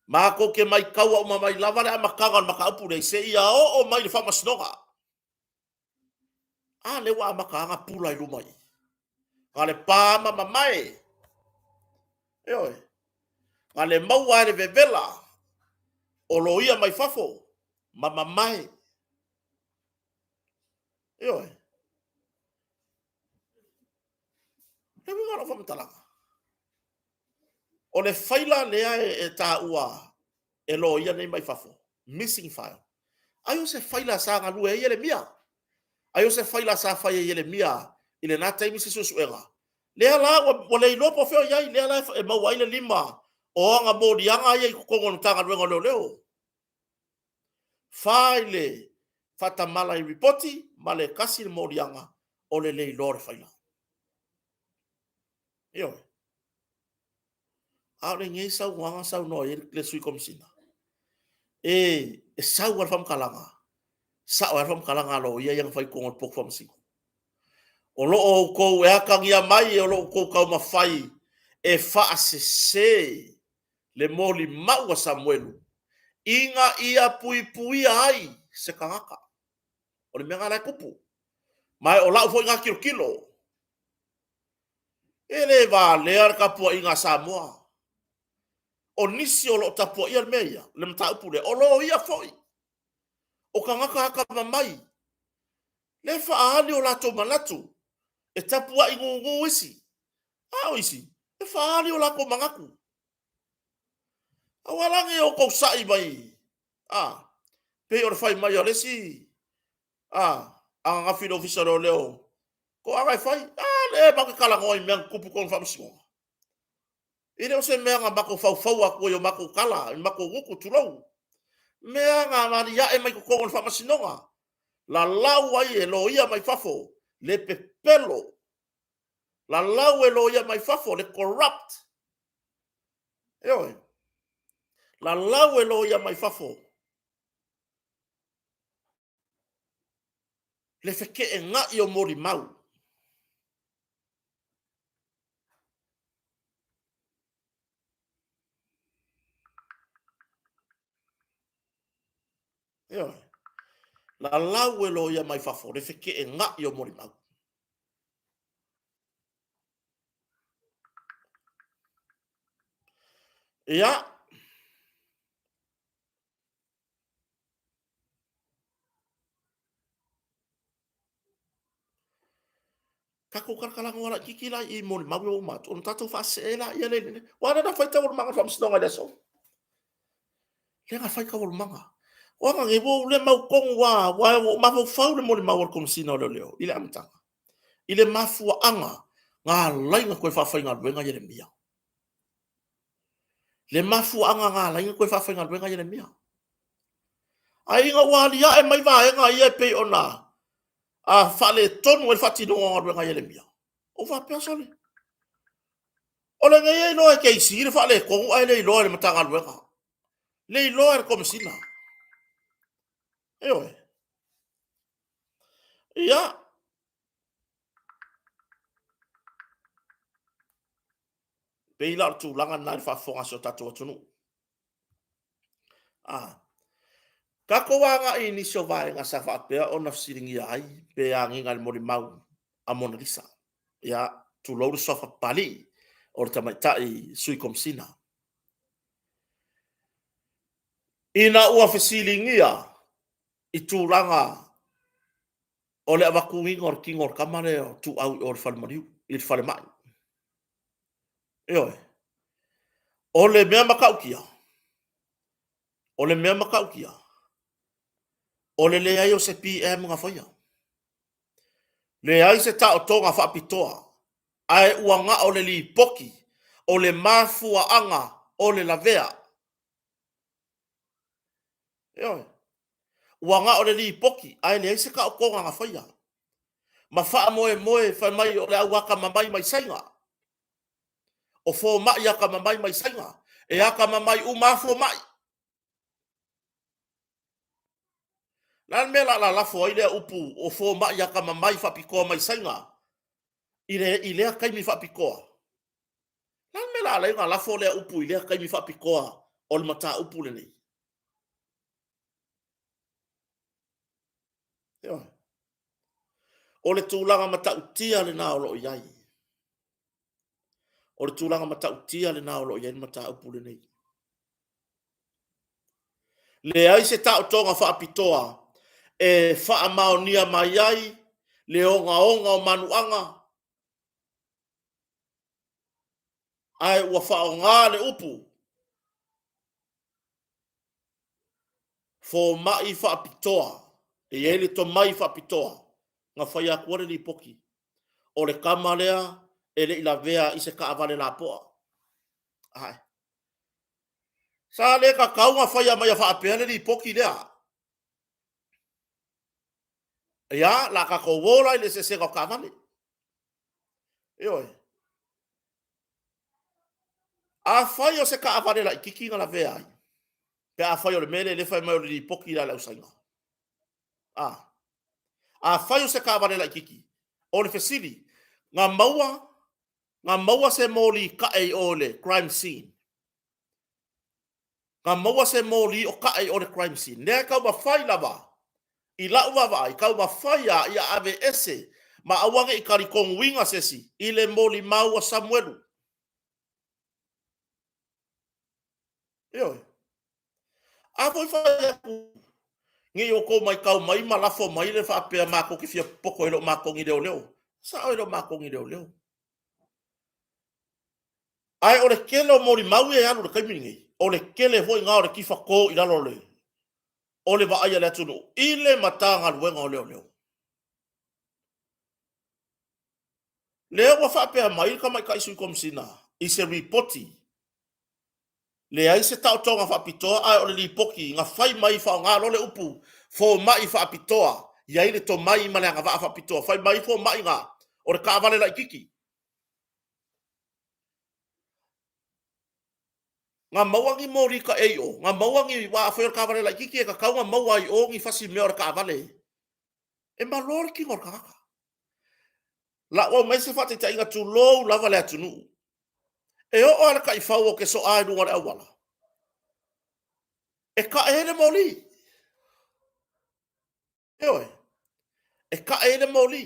Matou te maitaua uma mai lava le amataga o le mataupu lenei seia oo mai i le faamasinoga. A lea ua amata ana pula i luma i i. Na le pa ama mamae. Ioe. Na le maua ai le vevela o loia mai fafo ma mamae. Ioe. Le uiga o lau faamatalaga, o le faila lea e taua e loia nei mai fafo, missing file. Ai o se faila sa galue ai Ieremia. Ai o se faila sa fai e Ieremia i lena taimi se suesuega. Lea la ua le iloa po o fea o i ai, lea la e maua ai le lima o ana moliaga ia i totonu o le Matagaluega o Leoleo. Fa i le faatamala i lipoti ma le tasi le moliaga o le le iloa o le faila. Ioe. A o lenei saunoaga saunoa i ai le Sui Komesina, e sau lava le faamatalaga. Sa'o ai le faamatalaga a loia ia na fai i totonu o le potu faamasino. O lo o outou e atagia mai o lo o outou taumafai e faasese le molimau a Samuelu ina ia puipuia ai se tagata. O le mea lena la e tupu. Ma o lau foi lena tilotilo. E le valea le tapuaiga a Samoa. O nisi o lo o tapuaia le mea ia, le mataupu lea, o loia foi, o tagata atamamai, lea e faaali o latou manatu, e tapuai gugu isi, a o isi, e faaali o latou manatu. Aua la ne i outou sai mai, a, pei o le fai mai o le isi a, ananafi i le Ofisa o Leoleo, toaga e fai, a lea matou te talanoa i mea na tutupu i totonu o le faamasinoga. E le o se mea na matou faufauina atu ai o matou tala i matou gutu, tulou. Mea na aliae mai totonu o le faamasinoga, lalau ai e loia mai fafo le pepelo, lalau e loia mai fafo le corrupt. Ioe. Lalau e loia mai fafo le feteenai o molimau. Ioe. Lalau e loia mai fafo le feteenai o molimau. Ia, Tatou talatalanoa laitiiti la i i molimau ia ua uma atu ona tatou faasee laia lea i le... Aua lea na fai taualumaga o le faamasinoga i le aso. Lea na fai taualumaga. O aga nei, ua ou le mautonu lava, aua ua ou mafaufau i le molimau a le Komesina o Leoleo i le amataga, i le mafuaaga na ala ai ona toe faafaigaluega Ieremia. Le mafuaaga na ala ai ona toe faafaigaluega Ieremia. Ae ina ua aliae mai vaega ia e pei ona faaletonu ai le faatinoga o galuega a Ieremia, ou faapea, sole, o lenei e iloa e KC le faaletonu ae le iloa e le Matagaluega, le iloa e le Komesina. Ioe. Ia, pei la o le tulaga lena i le faafofoga a si o tatou atunuu. A tatou agai i nisi o vaega sa faapea ona fesiligia ai pe agiga i le molimau a Monalisa, ia, tulou le suafa Papalii o le tamaitai Sui Komesina. Ina ua fesiligia i tulaga o le avatuina o le tino o le tama lea o Tuuau i o i le falemaliu, i le falemai. Ioe. O le mea matautia, o le mea matautia, o le leai o se PM na faia. Leai se taotoga faapitoa, ae ua na o le lipoti o le mafuaaga o le lavea. Ioe. Ua na o le lipoti ae leai se taotoga na faia. Ma faamoemoe fai mai o le au atamamai mai Saina. O fomai atamamai mai Saina. E atamamai uma lava fomai. O le a le mea o le a lalafo ai lea upu o fomai atamamai faapitoa mai Saina i lea taimi faapitoa? O le a le mea o le a ala ai ona lafo lea upu i lea taimi faapitoa o le mataupu lenei? Ioe. O le tulaga matautia lena o lo o i ai. O le tulaga matautia lena o lo o i ai le mataupu lenei. Leai se taotoga faapitoa e faamaonia mai ai le ogaoga o manuaga, ae ua faaaoga le upu fomai faapitoa, e i ai le tomai faapitoa na faia atua le lipoti, o le tama lea e le i lavea i se taavale lapoa. Ae. Sa le tatau ona faia mai faapea le lipoti lea. Ia, la tatou o la i le eseesega o taavale. Ioe. Afai o se taavale laitiiti na lavea ai, pe afai o le mea lea e fai mai o le lipoti lea a le au Saina. A. Afai o se taavale laitiiti, o le fesili, na maua, na maua se moli kae i o i le crime scene? Na maua se moli o kae i o i le crime scene? Lea e taumafai lava i lau vaavaai, taumafai lava ia aveese ma aua ne i talitonuina se isi i le molimau a Samuelu. Ioe. A foi fai atu ne i outou matau mai ma lafo mai le faapea matou te fia popoto e le o matou ni leoleo. Sao e le o matou ni leoleo. Ae o le tele o molimau ia e alu i le taimi lenei, o le tele foi lena o le tifato i lalo o le vaai a le atunuu i le Matagaluega o Leoleo. Lea ua faapea mai le tamaitai sui komisina i se lipoti, leai se taotoga faapitoa ae o le lipoti na fai mai faaaoga loa le upu fomai faapitoa, i ai le tomai ma le agavaa faapitoa, fai mai fomai na o le taavale laitiiti. Na maua ni moli taei o, na maua ni, aua afai o le taavale laitiiti e tatau ona maua ai i o ni fasi mea o le taavale e malo le tino o le tagata. Lau aumai se faataitaiga, tulou lava le atunuu, e oo lava i le taifau ou te soa i luga o le auala, e tae ai le moli. Ioe, e tae ai le moli.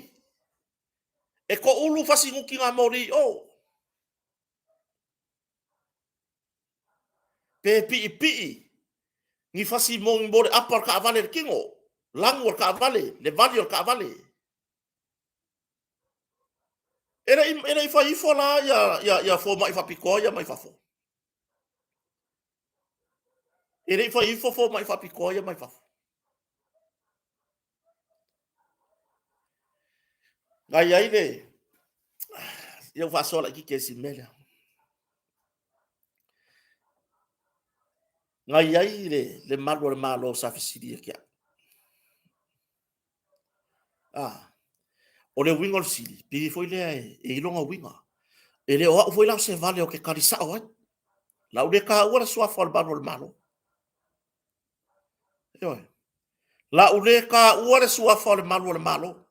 E toulu fasinuti na moli i o. Pe piipii ni fasi moni mo le apa o le taavale i le tino, lanu o le taavale, le vali o le taavale. E le i fai ifo la ia fomai faapitoa ia mai fafo. E le i fai ifo fomai faapitoa ia mai fafo. Na i ai le... Ia ua faasoa laitiiti ai i si mea lea. Na i ai le malu o le Malo sa fesili ia te au. Ah, o le uiga o le fesili, pei foi lea e i ai lona uiga. E le o au foi la o se vale ou te tali sao ai. La u le taua le suafa o le malu o le Malo. Ioe. La u le taua le suafa o le malu o le Malo.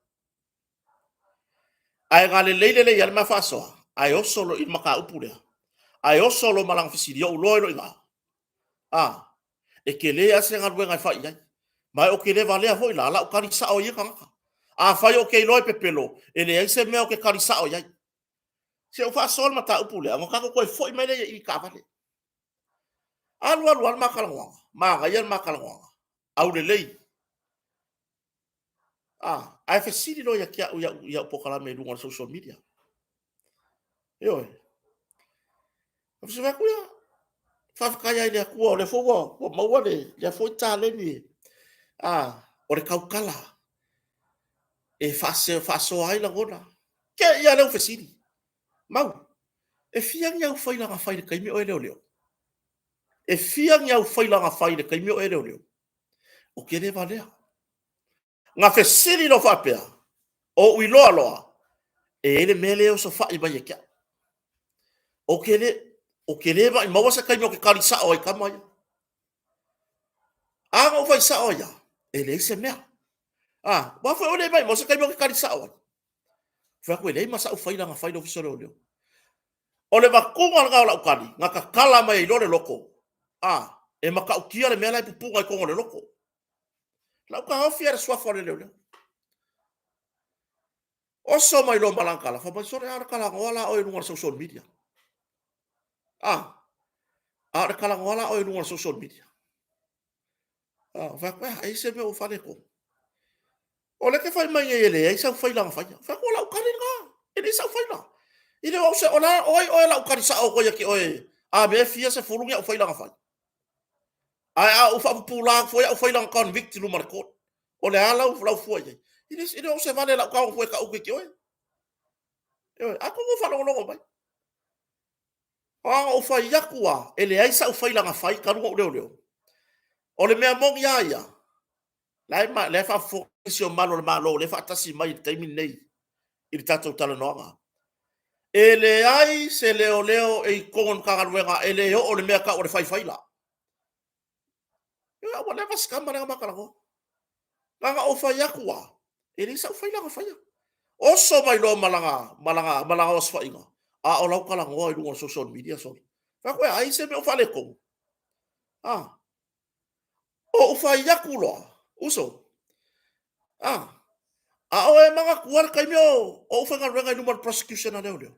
Ae na lelei lelei lava le ma faasoa, ae oso lo i le mataupu lea. Ae oso lo ma lana fesili, ou loa i lo ina. A, e tele lava se galuega e fai i ai. Ma ou te le valea foi la, lau tali sao i ia tagata. Afai ou te iloa e pepelo, e leai se mea ou te tali sao i ai. Se i ou faasoa le mataupu lea, ona tatou toe foi mai lea i taavale. Alu alu lava le ma talanoaga, manaia le ma talanoaga, aulelei. A, ae fesili loa ia te au i au polokalame i luga o le social media. Ioe. Fesili atu ia, faafetai lava i le Atua o lea foi ua maua lea foi taleni, a, o le tautala e faasoa ai lagona. Te i lava lea ua fesili, Mau, e fia ni au faila na fai i le taimi o e leoleo? E fia ni au faila na fai i le taimi o e leoleo? Ou te le valea. Na fesili loa faapea, o ou iloa loa, e i ai le mea lea e osofai mai ia te au. Ou te le, ou te le maumau se taimi ou te tali sao ai i tama ia. A na ou fai sao ai lava, e leai se mea. A, aua foi o le maumau se taimi ou te tali sao ai. Fai atu e leai ma sau faila na fai i le Ofisa o Leoleo. O le avatuga lena o lau tali, na tatala mai ai loa le loto, a, e matautia le mea la e pupuga i totonu o le loto. Lau taofi lava le suafa o le leoleo. Oso mai loa ma lana tala, fai mai, sole, a o le talanoa la oe i luga o le social media. A, a o le talanoa la oe i luga o le social media. A, fai atu, e ai se mea ua faaletonu. O lea e te fai mai nei e leai sau faila na faia. Fai atu, o lau tali lena, e leai sau faila. E le o au se, o la, o ai oe lau tali sao atu ai ia te oe, a mea e fia sefulu ni au faila na fai. Ae a ou faapupula atu foi au faila na convict i luma o le court. O le a lau, lau fua i ai? E le, e le o au se vale lau taoga fua e tau atu ia te oe. Ioe, atonu o faalogologo mai. A na ou fai atu lava, e leai sau faila na fai talu ona ou leoleo. O le mea moni lava ia, la e, la e faafofoga nisi o malu o le Malo o lea e faatasi mai i le taimi lenei i le tatou talanoaga. E leai se leoleo e i totonu o le Matagaluega e le oo i le mea tau o le fai faila. Ua leva si tama lea na ma talanoa. Na ona ou fai atu lava, e leai sau faila na faia. Oso mai loa ma lana, ma lana, ma lana osofaiga, a o lau talanoa i luga o social media, sole. Fai atu, ai se mea o faaletonu. Ah. Ou fai atu loa, uso, ah, a o e manatua le taimi o ou faigaluega i luma o le prosecution a leoleo.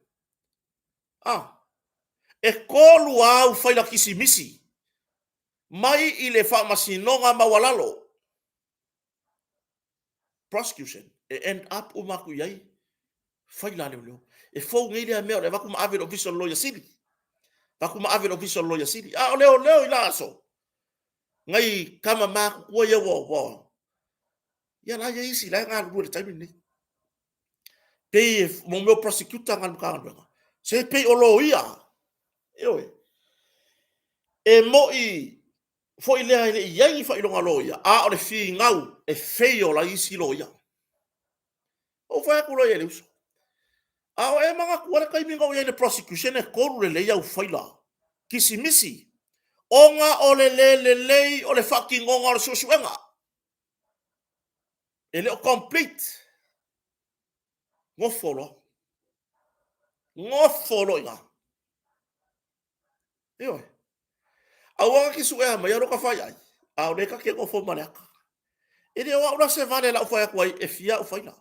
Ah, e kolu au faila kisimisi mai i le faamasinoga maualalo. Prosecution e end up uma atu i ai faila a leoleo. E fou nei lea mea o le avatu ma ave i le ofisa o le Loia Sili. Avatu ma ave i le ofisa o le Loia Sili. A o leoleo i la aso, nai tama matutua ia ua, ua ia la ia isi la e galulue i le taimi lenei. Pei e mo mea o prosecutor na Matagaluega, se pei o loia. Ioe. E moi foi lea e le i i ai ni faailoga loia, a o le finau e fail ai isi loia. Ou fai atu loa i ai i le uso, a o e manatua le taimi na ou i ai i le prosecution e kolu lelei au faila kisimisi ona o le le lelei o le faatinoga o le suesuega. E le o complete. Nofo loa. Nofo loa i ina. Ioe. Aua na te suea maia lota faiai, a o lea ta te nofo ma le ata. E le o au la se vale la ou fai atu ai e fia au faila.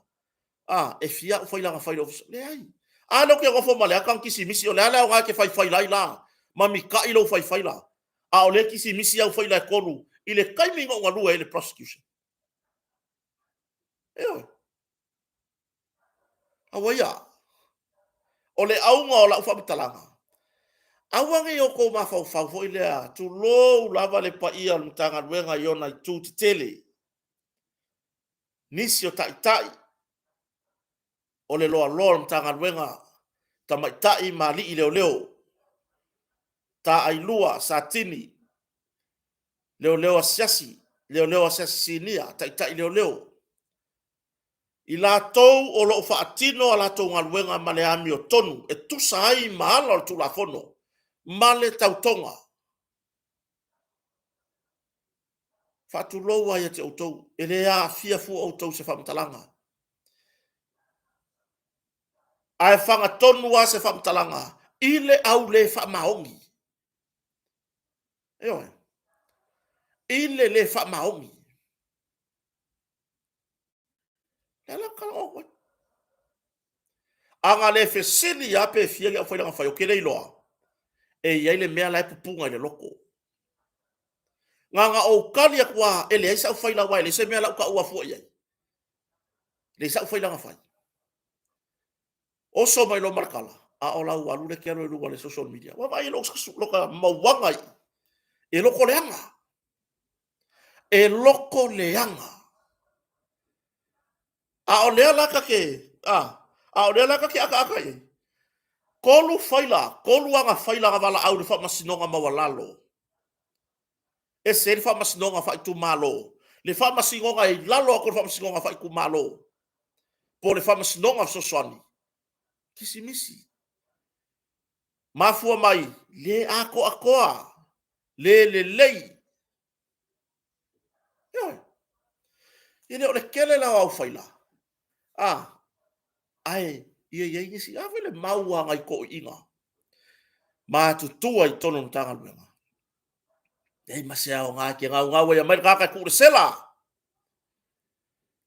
A, e fia au faila na fai i le ofisa. Leai. A lea ou te nofo ma le ata na kisimisi, o le a le aoga e te fai faila ai la, ma mitai lou fai faila, a o lea e kisimisi au faila e kolu i le taimi na ou galue ai i le prosecution. Ioe. Aua ia, o le auga o lau faamatalaga, aua ne i outou mafaufau foi lea, tulou lava le paia o le Matagaluega i ona itu tetele, nisi o taitai o le loaloa o le Matagaluega, tamaitai ma alii leoleo, taailua, satini, leoleo asiasi, leoleo asiasi sinia, taitai leoleo, i latou o lo o faatino a latou galuega ma le amiotonu e tusa ai ma ala o le Tulafono ma le tautoga. Faatulou lava ia te outou, e le aafia fua outou i se faamatalaga. Ae fagatonu lava se faamatalaga i le au le faamaoni. Ioe. I le le faamaoni. Lea la talanoa atu ai. A na le fesili lava pe fia ni aufaila na fai, ou te le iloa e i ai le mea la e pupuna i le loto. Na ona ou tali atu lava, e leai sau faila aua e leai se mea la ou taua fua i ai. Leai sau faila na fai. Oso mai loa ma le tala, a o lau alu lea e te alu ai i luga o le social media. Ua vaai i lota mauaga i i, e loko leaga. E loko leaga. A o lea la ta te, a, a o lea la ta te akaaka i ai, kolu faila, kolu aga faila na valaau i le Faamasinoga Maualalo. Ese ai le Faamasinoga Faaitumalo, le Faamasinoga e i lalo atu o le Faamasinoga Faaitumalo, po o le Faamasinoga Fesoasoani, kisimisi. Mafua mai, le atoatoa, le lelei. Ioe. E le o le tele la o au faila, a, ae ia i ai nisi, a foi le mau a nai toeaiina matutua i totonu o le Matagaluega. Leai ma se aoga e te gaugau ai e aumai le tagata e tuu i le sela.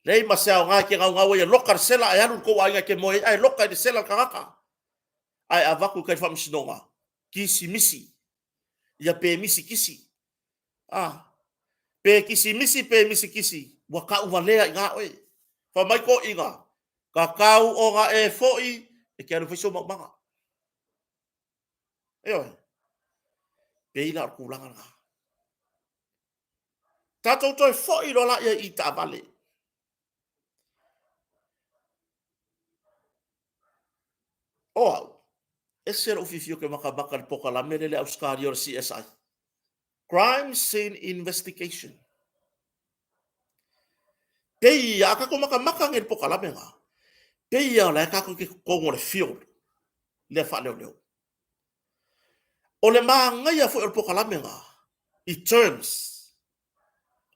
Leai ma se aoga e te gaugau ai e loka le sela ae alu i le tou aiga e te moe ai ae loka i le sela le tagata. Ae avatu i tai i le faamasinoga, kisimisi, ia pe misi kisi. A, pe kisimisi pe misi kisi, ua tau valea i ina oe. Fai mai toeaiina, tatau ona e foi e te alu e fai sou maumaga. Ioe. Pei la o le tulaga lena. Tatou toe foi loa laia i taavale. O au, ese lou fiafia ou te matamata i le polokalame lea i le Ausetalia o le CSI, Crime Scene Investigation. Pei a tatou matamata nei i le polokalame lena, pei lava o la e tatou te i totonu o le field lea faaleoleo. O le manaia foi o le polokalame lena i terms,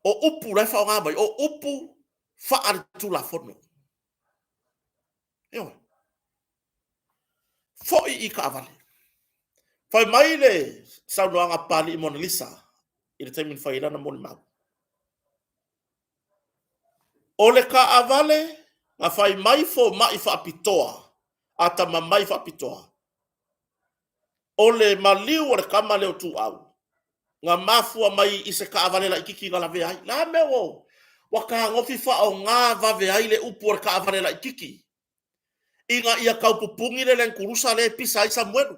o upu la e faaaoga mai, o upu Faaletulafono. Ioe. Foi i taavale. Fai mai le saunoaga a Papalii Monalisa i le taimi na fai ai lana molimau. O le taavale na fai mai fomai faapitoa, atamamai faapitoa, o le maliu o le tama lea o Tuuau, na mafua mai i se taavale laitiiti na lavea ai. Le a mea ua tagofi faaaoga vave ai le upu o le taavale laitiiti ina ia tau pupuni le Land Cruiser lea e pisa ai Samuelu.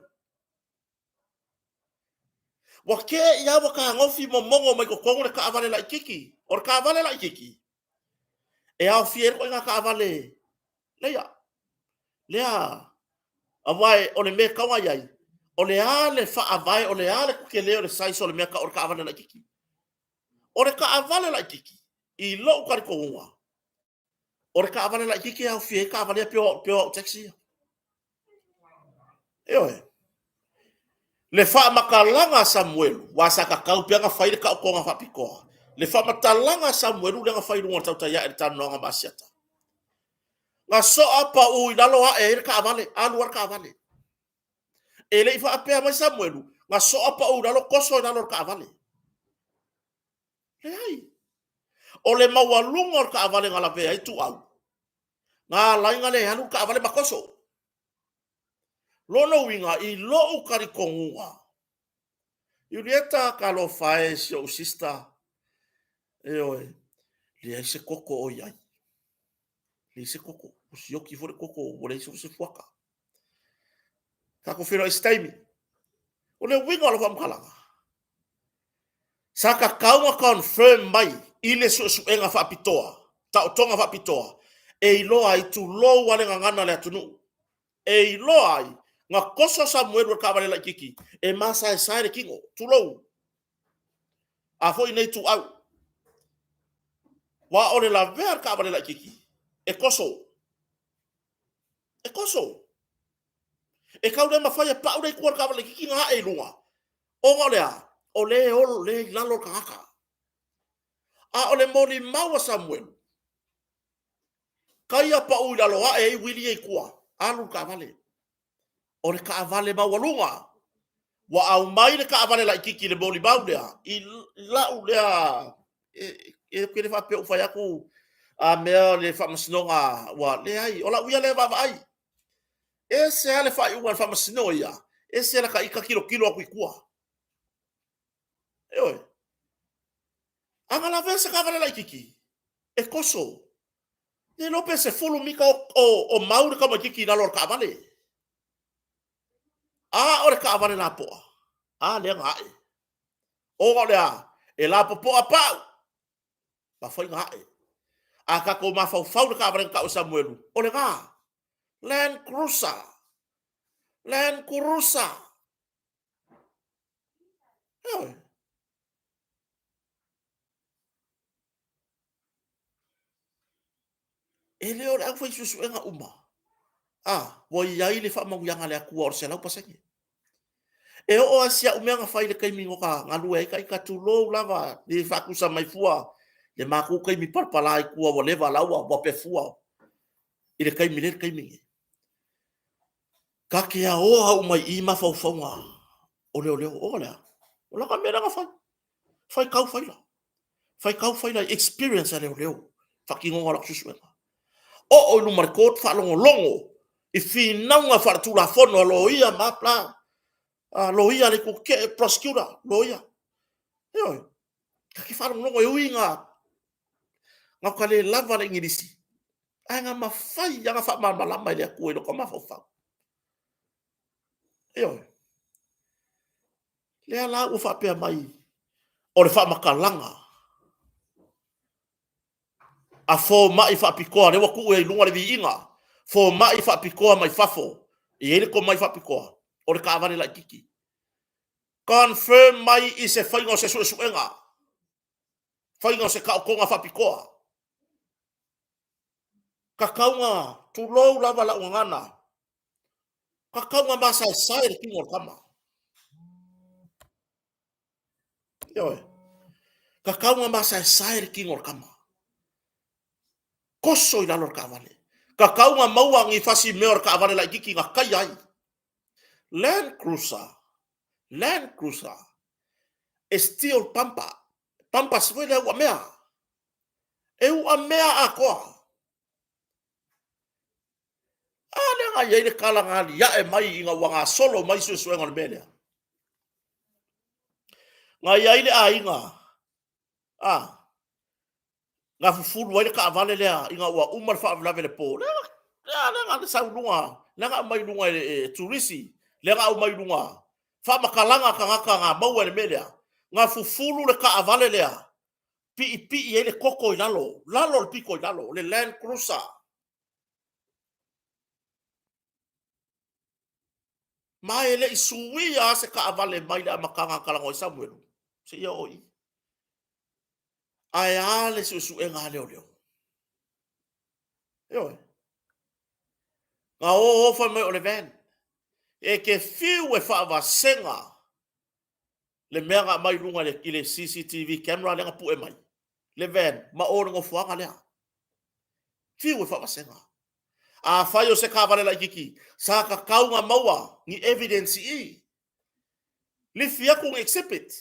Ua te i lava ua tagofi momono mai totonu le taavale laitiiti. O le taavale laitiiti, e aofia ai le ituaiga taavale lea. Lea, aua o le mea e tatau ona i ai, o le a le faavae, o le a le tetele o le size o le mea e tau o le taavale laitiiti. O le taavale laitiiti, i lou talitonuga, o le taavale laitiiti e aofia ai taavale ia pei o au taxi ia. Ioe. Le faamatalaga a Samuelu, aua sa tatau pea ona fai le taotoga faapitoa, le faamatalaga a Samuelu lea na fai i luga o le tautai ae i le talanoaga ma Asiata. Na soa pau i lalo ae ai le taavale, alu lava le taavale. E le i faapea mai Samuelu, na soa pau i lalo, toso i lalo o le taavale. Leai. O le maualuga o le taavale na lavea ai Tuau, na ala ai ona le alu le taavale ma toso. Lona uiga, i lou talitonuga, Iulieta, talofa e si ou sister, ioe, leai se koko o i ai. Leai se koko. Ua sioki foi le koko, ua leai foi se fuata. Tatou feiloai i se taimi. O le uiga o lau faamatalaga, sa tatau ona confirm mai i le suesuega faapitoa, taotoga faapitoa, e iloa ai, tulou lava le gagana a le atunuu, e iloa ai na toso Samuelu e le taavale laitiiti e masaesae le tino, tulou. A foi nei ituau. Aua o le lavea o le taavale laitiiti, e toso. E toso. E tau le mafai e pau le itu o le taavale laitiiti ona ae i luga, ona o le a? O lea e olo, lea e i lalo le tagata. A o le molimau a Samuelu, taia pau i lalo ae ai uili ia i tua, alu le taavale. O le taavale maualuga. Ua aumai le taavale laitiiti i le molimau lea, i lau lea, e te le faapea ua fai atu a mea le faamasinoga ua leai, o lau ia lea vaavaai. E ese lava le faaiuga a le faamasino ia, ese la ta ita tilotilo atu i tua. Ioe. A na lavea se taavale laitiiti, e toso. Le iloa pe 10 mita o mau le tamaitiiti i lalo o le taavale. A o le taavale lapoa, a lea na ae. Ona o le a? E lapopoa pau, mafai ona ae. A tatou mafaufau i le taavale na tau e Samuelu, o lena. Land Cruiser. Land Cruiser. Ioe. E le o le aufaisuesuega uma, a, ua i ai le faamanuiaga a le Atua o le 100%. E oo lava i si au mea na fai i le taimi na ota galue ai ita, tulou lava, le faatusa mai fua le matou taimi palapala i tua ua leva la ua pefua i le taimi lea i le taimi lenei. Ta te aoa uma i i mafaufauga o leoleo. O le a? O lata mea lea na fai. Faitau faila. Faitau faila i experience a leoleo, faatinoga o lau suesuega. Oo i luma o le court, faalogologo i finauga faaletulafono a loia ma bla, a loia a le itu tetee, prosecutor, loia. Ioe, ta te faalogologo e ui ina gauta le lava le Igilisi, ae na mafai lava ona faamalamalama e le Atua i lota mafaufau. Ioe. Lea la ua faapea mai o le faamatalaga a fomai faapitoa, lea ua tuu ai i luga le viiga, fomai faapitoa mai fafo, e i ai le tomai faapitoa, o le taavale laitiiti. Confirm mai i se faiga o se suesuega, faiga o se taotoga faapitoa. Tatau ona tulou lava lau gagana, tatau ona masaesae le tino o le tama. Ioe. Tatau ona masaesae le tino o le tama. Koso i lalo o le taavale. Tatau na maua ni fasi mea o le taavale laitiiti na taia ai. Land Cruiser, Land Cruiser, e steel bumper, bumpers foi lea uamea. E uamea atoa. A lea na i ai le tala na aliae mai ina ua gasolo mai suesuega o le mea lea. Na i ai le aiga, a, na fufulu ai le taavale lea ina ua uma le faalavelave i le po. Lea, lea, lea na sau i luga, lea na aumai i luga e, e turisi, lea na aumai i luga faamatalaga a tagata na maua i le mea lea. Na fufulu le taavale lea, piipii ai le toto i lalo, lalo o le pito i lalo, le Land Cruiser. Ma e le i suia lava se taavale mai le amataga na talanoa ai Samuelu seia oo i i. Ae a le suesuega a leoleo? Ioe. Na o o fai mai o le van. E te fiu e faavasega le mea na aumai i luga i le CCTV camera lea na pue mai, le van ma o le nofoaga lea. Fiu e faavasega. Afai o se taavale laitiiti, sa tatau ona maua ni evidence i i. Lifi atu ni exhibit.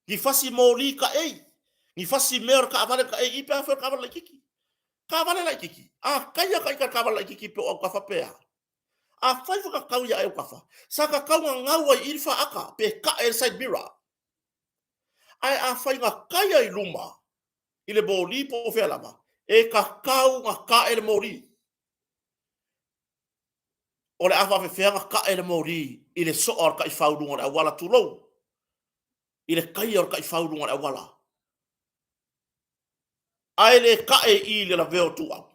Ni fasi moli taei, ni fasi mea o le taavale taei i i pe afai o le taavale laitiiti. Taavale laitiiti, a taia ita i le taavale laitiiti pe o autafa pe a. Afai foi tatau ia autafa, sa tatau ona gau ai i i le faata pe tae ai le side mirror. Ae afai na taia i luma i le moli po o fea lava, e tatau ona tae le moli. O le a faapefea ona tae le moli i le soa o le taifau i luga o le auala, tulou, i le taia o le taifau i luga o le auala, ae le tae i i le lavea o Tuau.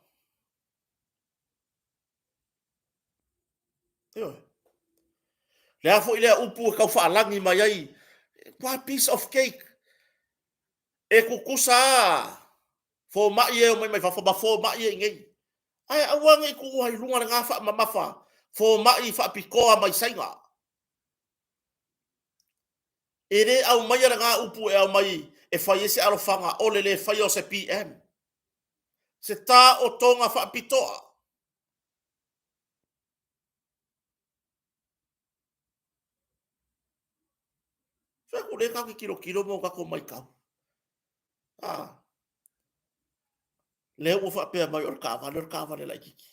Ioe. Le a foi lea upu e tau faalagi mai ai, what piece of cake. E tutusa lava fomai e omai mai fafo ma fomai e i inei. Ae aua ne i tuua i luga lena faamamafa fomai faapitoa mai Saina. E le aumaia lena upu e aumai e fai ai se alofaga o le le faia o se PM. Se taotoga faapitoa. Fai atu lea tatou te tilotilo ma o tatou matau. Ah. Lea ua faapea mai o le taavale o le taavale laitiiti.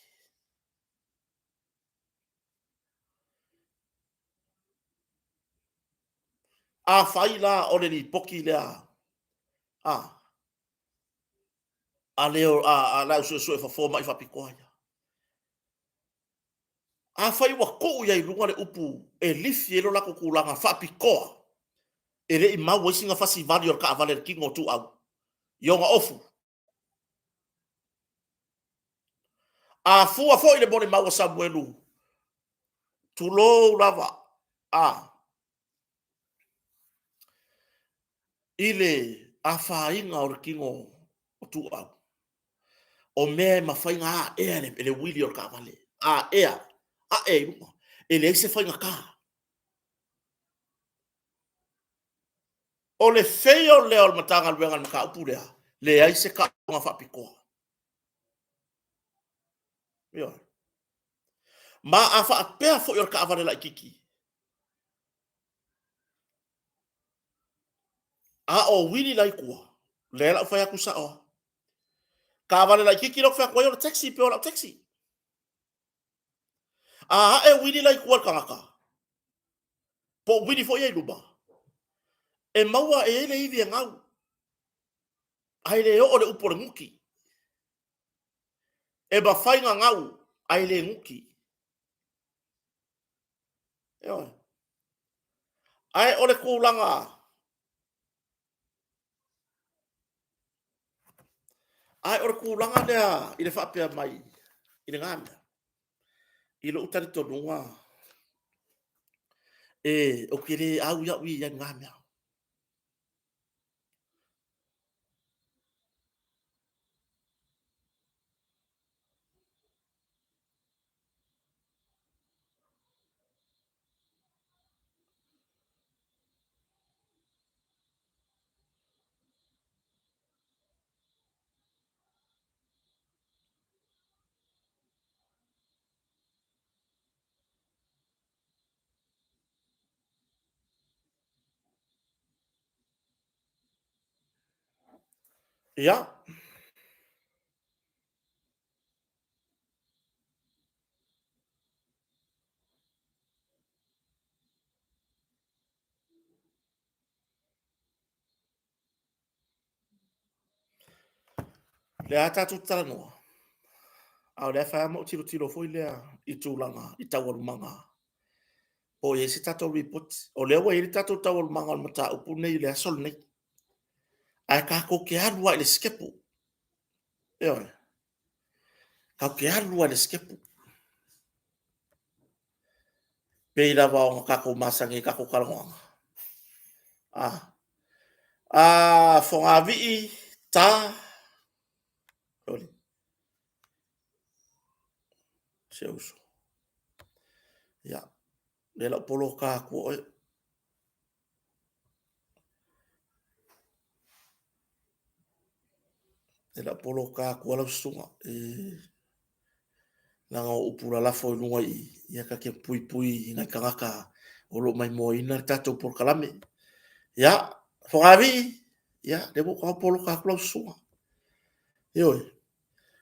Afai la o le lipoti lea a a le a le au suesue fofo mai faapitoa ia. Afai ua tuu i ai i luga le upu e lifi ai lo latou tulaga faapitoa, e le i mau ai sina fasivali o le taavale a le tino o Tuuau i ona ofu. A fua foi le molimau a Samuelu, tulou lava, a, i le afaina o le tino o Tuuau, o mea e mafai ona aea e le uili o le taavale, aea, ae i luga, e leai se faigata. O le fail lea o le Matagaluega i le mataupu lea, leai se taotoga faapitoa. Ioe. Ma a faapea foi o le taavale laitiiti, a o uili la i tua, lea la ou fai atu sao lava. Taavale laitiiti lea ou te fai atu ai o le taxi pei o lau taxi. A ae uili la i tua i le tagata, po o uili foi ia i luma, e maua e i ai le ivi e gau, ae le oo le upu o le nuki. E mafai ona gau, ae le nuki. Ioe. Ae o le tulaga Ae o le tulaga lea i le faapea mai i lena mea, i lou talitonuga, e, ou te le au i au i ai lena mea. Ia. Lea a tatou talanoa, a o lea fai ma ou tilotilo foi lea i tulaga i taualumaga po o i ai se tatou lipoti. O lea ua i ai le tatou taualumaga o le mataupu lenei i le aso lenei, ae tatou te alu lava i le sikepu. Ioe. Tatou te alu lava i le sikepu. Pei lava ona tatou masani i tatou talanoaga. A, a Fogaavii, ta, sole, si ou uso. Ia, lea la u poloka atu oe. E le o poloka atu lau susuga e leaga o upu lalafo i luga i i, ia ta te puipui i nai tagata o lo o maimoaina le tatou polokalame. Ia, Fogaavii, ia, lea ua ou tago poloka atu lau susuga. Ioe,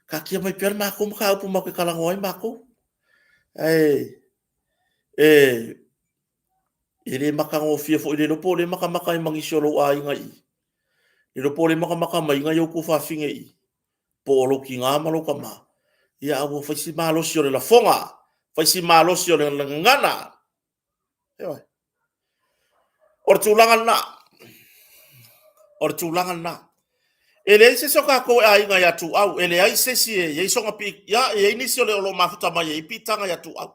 taatia mai pea le matou mataupu matou te talanoa ai matou. Ae e le matagofie foi, le iloa po o lea e matamata ai ma nisi o lou aiga i i, le iloa po o lea e matamata mai ai nai ou tuafafine i i, po o lou tina ma lou tama, ia ae ua fai si malosi o le lafoga, fai si malosi o le gagana. Ioe. O le tulaga lena. O le tulaga lena. E leai se isi o tatou e aiga ia Tuuau, e leai se isi e i ai sona pii, ia e i ai nisi o lo o mafuta mai e i ai piitaga ia Tuuau.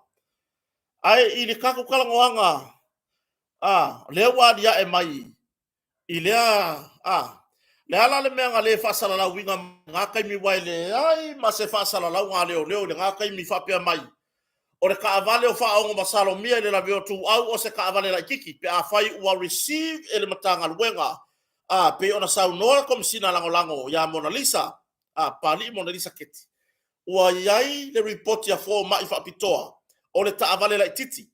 Ae i le tatou talanoaga, a, lea ua aliae mai i lea, a, le a la le mea na le faasalalauina i lena taimi, aua e leai ma se faasalalauga a leoleo i lena taimi faapea mai, o le taavale o faaaoga masalomia i le lavea o Tuuau o se taavale laitiiti pe afai ua receive e le Matagaluega, a, pei ona saunoa le Komesina Lagolago ia Monalisa, a, Papalii Monalisa Keti, ua i ai le lipoti a fomai faapitoa o le taavale laitiiti.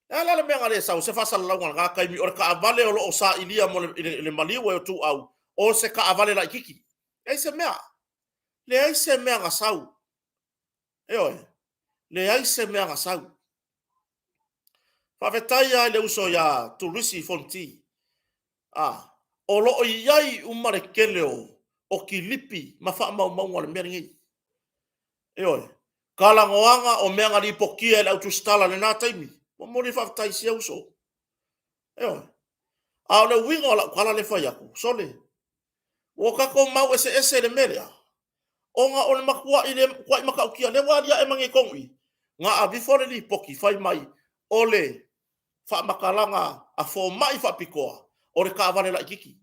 E a la le mea na le sau se faasalalauga i lena taimi o le taavale o lo o sailia mo le maliu ai o Tuuau o se taavale laitiiti? Leai se mea. Leai se mea na sau. Ioe. Leai se mea na sau. Faafetai lava i le uso ia Turisi Fonoti. A, o lo o i ai uma le tele o kilipi ma faamaumauga o le mea lenei. Ioe. Talanoaga o mea na lipotia e le au tusitala i lena taimi. Momoli le faafetai i sia uso. Ioe. A o le uiga o lau tala lea e fai atu, sole, ua tatou mau eseese i le mea lea, ona o le matuai le matuai matautia. Lea ua aliae mai nei i totonu i i, na aveifo le lipoti fai mai o le faamatalaga a fomai faapitoa o le taavale laitiiti.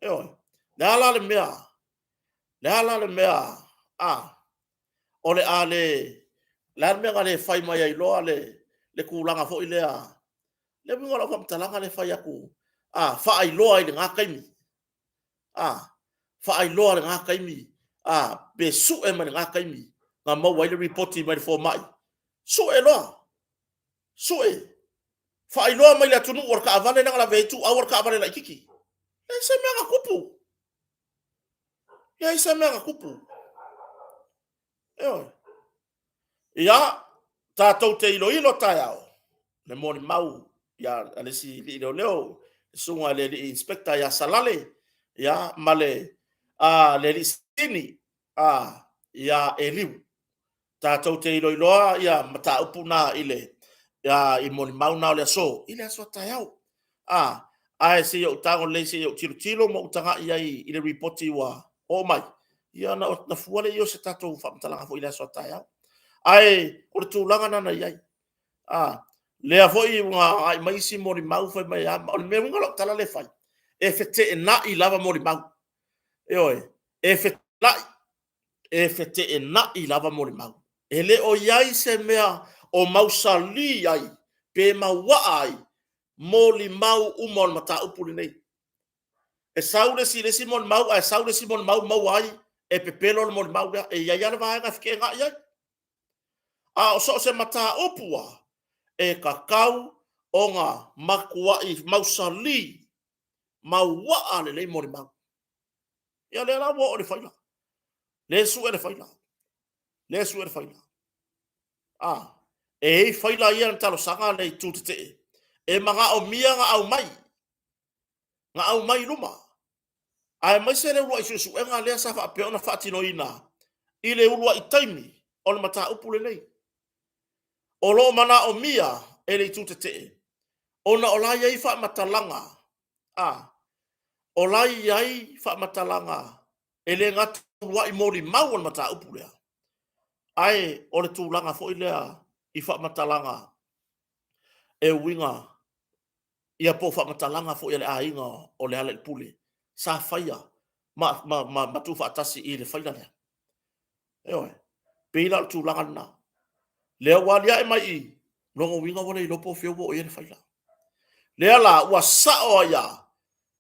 Ioe. Le a la le mea? Le a la le mea a o le a le le a le mea na le fai mai ai loa le tulaga foi lea? Le uiga o lau faamatalaga lea e fai atu, a faailoa i lena taimi, a faailoa i lena taimi, a pe sue mai lena taimi na maua ai le lipoti mai le fomai, sue loa, sue, faailoa mai le atunuu o le taavale lea na lavea ai Tuuau o le taavale laitiiti. Leai se mea na tupu. Leai se mea na tupu. Ioe. Ia, tatou te iloilo taeao le molimau ia a le isi alii leoleo, le susuga i le alii inspector ia Salale, ia ma le le alii sini a ia Eliu. Tatou te iloiloa ia mataupu na i le i molimau na o le aso i le aso a taeao. A, ae se i ou tago lelei se i ou tilotilo ma ou tagai ai i le lipoti ua oo mai, ia ona fua lea o se tatou faamatalaga foi i le aso a taeao. Ae o le tulaga lena na i ai. A, lea foi ua agai mai isi molimau fai mai, a, o le mea uiga o lau tala lea e fai, e feteenai lava molimau. Ioe, e feteenai, e feteenai lava molimau. E le o i ai se mea o mausali ai pe mauaa ai molimau uma o le mataupu lenei. E sau le isi i le isi molimau ae sau le isi molimau maua ai e pepelo le molimau lea. E i ai lava le vaega e feteenai ai. A o so o se mataupu lava, e tatau ona matuai mausali, mauaa lelei molimau. Ia lea la ua oo i le faila. Le sue le faila. Le sue le faila. A, e i ai faila ia na talosaga le itu tetee e manaomia na aumai, na aumai i luma. Aemaise le uluai suesuega lea sa faapea ona faatinoina i le uluai taimi o le mataupu lenei. O lo o manaomia e le itu tetee ona o la e i ai faamatalaga, a, o la e i ai faamatalaga e le gata uluai molimau o le mataupu lea, ae o le tulaga foi lea i faamatalaga e uiga ia po o faamatalaga foi a le aiga o Lealailepule sa faia ma, ma, ma, ma tuufaatasi i le faila lea. Ioe. Pei la o le tulaga lena. Lea ua aliae mai i, lona uiga ua le iloa po o fea ua oo i ai le faila. Lea la ua sao ai lava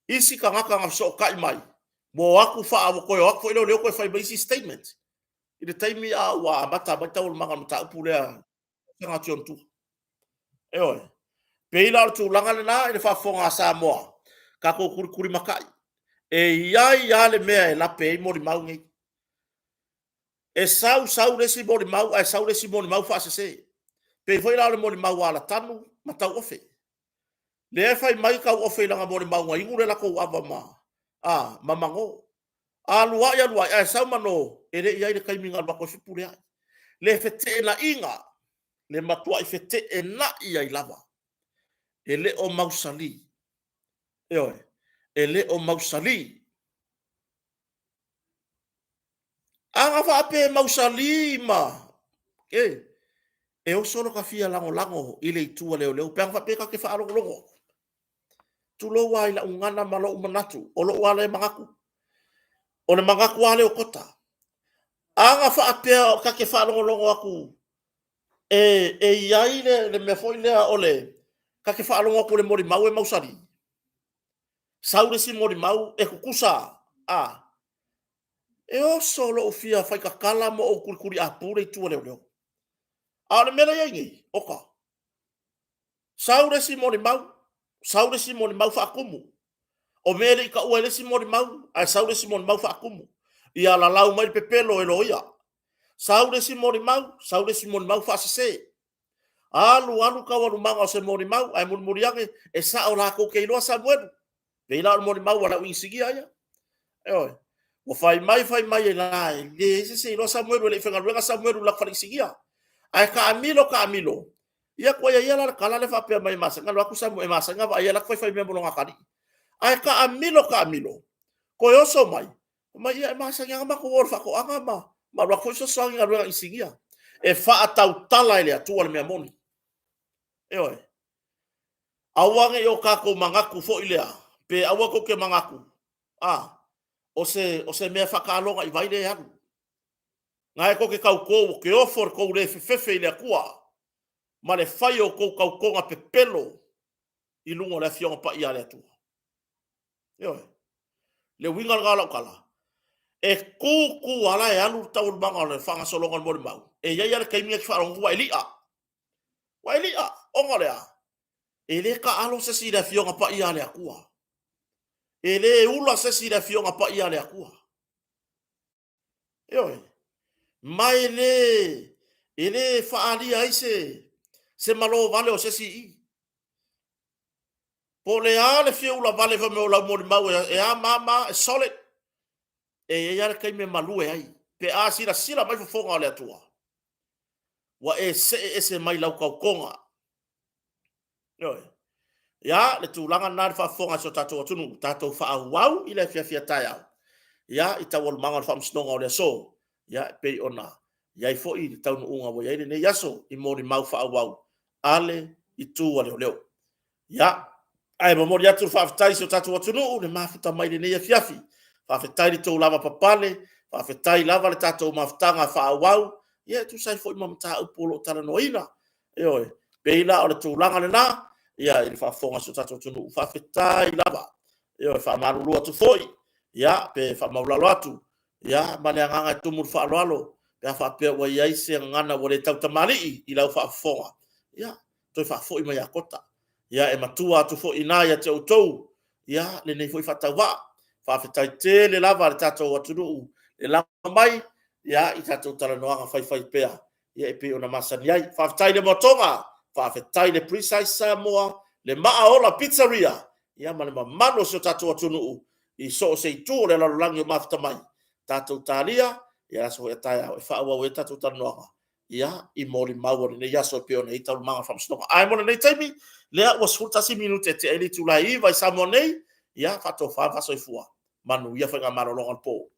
isi tagata na fesootai mai, ua o atu faa, ua toe o atu foi leoleo toe fai mai isi statement i le taimi a ua amata mai taualumaga o le mataupu lea tausaga atu i ona tua. Ioe. Pei la o le tulaga lena i le faafofoga a Samoa, tatou tulitulimatai. E i ai lava le mea e lape ai molimau nei. E sau sau le isi molimau ae sau le isi molimau faasese. Pei foi la o le molimau a Latanu ma Tauofe. Lea e fai mai Tauofe i lana molimau na inu le latou ava ma, a, ma manō. Alu ai alu ai ae sau manō, e le i i ai le taimi na alu atu ai Fepuleai. Le feteenaiga, le matuai feteenai ai lava. E le o mausali. Ioe, e le o mausali. A na faapea e mausali ma, e, e oso lo ta fia lagolago i le itu a leoleo pe ana faapea ta te faalogologo atu. Tulou lava i lau gagana ma lou manatu, o lou lava lea manatu. O le manatu lava lea o Kota. A na faapea ta te faalogologo atu e, e i ai le, le mea foi lea o le, ta te faalogo atu i le molimau e mausali, sau le isi molimau e tutusa, a, e oso lou fia faitatala ma ou tulituliapu le itu a leoleo. A o le mea lea e i ai nei, oka, sau le isi molimau, sau le isi molimau faatumu. O mea e le i taua e le isi molimau, ae sau le isi molimau faatumu. Ia lalau mai le pepelo e loia. Sau le isi molimau, sau le isi molimau faasese. Alu alu taualumaga o se molimau, ae mulimuli ane, e sao latou te iloa Samuelu. Pei la o le molimau a le au inisinia ia. Ioe. Ua fai mai fai mai e la, e leai se isi e iloa Samuelu, e le i faigaluega Samuelu i le fale inisinia. Ae taamilo taamilo, ia tuai ia la le tala lea faapea mai e masani ona alu atu Samuelu, e masani ona vaai alu atu faifai mea mo lona atalii. Ae taamilo taamilo, toe oso mai, mai ia e masani lava ona matou o i le faatoaga ma ma alu atu foi fesoasoani i galuega inisinia. E faatautala e le Atua le mea moni. Ioe. Aua ne i o tatou manatu foi lea, pe aua tou te manatu, a, o se, o se mea faataaloga i vai lea e alu. Na e tou te tauto ua te ofo le tou le fefefe i le Atua ma le fai o tou tautoga pepelo i luga o le Afioga Paia a le Atua. Ioe. Le uiga lena o lau tala, e tu tu ala e alu le taualumaga o le faagasologa o le molimau, e i ai lava le taimi e te faalogo atu ua e li'a. Ua e li'a, ona o le a? E le taalo se isi i le Afioga Paia a le Atua. E le ula se isi i le Afioga Paia a le Atua. Ioe. Ma e le, e le faaalia ai se, se malo vale o se isi i i. Po o le a le fia ula vale fai mai o lau molimau e, e a ma ma, e solid. E i ai lava le taimi e malue ai. Pe a silasila mai fofoga o le Atua, ua e see ese mai lau tautoga. Ioe. Ia, le tulaga lena i le faafofoga a si o tatou atunuu, tatou faaauau i le afiafi a taeao, ia, i taualumaga o le faamasinoga o le aso, ia, e pei ona i ai foi le taunuuga ua i ai lenei aso i molimau faaauau a le itu a leoleo. Ia, ae momoli atu le faafetai i si o tatou atunuu le mafuta mai lenei afiafi. Faafetai le tou lava papale, faafetai lava le tatou mafutaga faaauau, ia e tusa ai foi ma mataupu o lo o talanoaina. Ioe, pei la o le tulaga lena, ia i le faafofoga a si o tatou atunuu. Faafetai lava. Ioe, faamalulu atu foi, ia, pe faamaulalo atu, ia, ma le agaga e tumu le faaaloalo, pe a faapea ua i ai se gagana ua le tautamalii i lau faafofoga, ia, toe faafoi mai ia Kota. Ia, e matua atu foi i ina ia te outou, ia, lenei foi faatauvaa. Faafetai tele lava le tatou atunuu e lago mai ia i tatou talanoaga faifai pea ia e pei ona masani ai. Faafetai le Moatoga, faafetai le Precise Samoa, le Maaola Pizzeria ia ma le mamalu o si o tatou atunuu i so o se itu o le lalolagi o mafuta mai, tatou talia ia le aso foi a taeao e faaauau ai tatou talanoaga ia i molimau o lenei aso e pei ona i ai taualumaga o le Faamasinoga. Ae mo lenei taimi, lea ua 11 minute e tea ai le itula e 9:00 i Samoa nei, ia faatofa ma faasoifua, manuia faiga malologa o le po.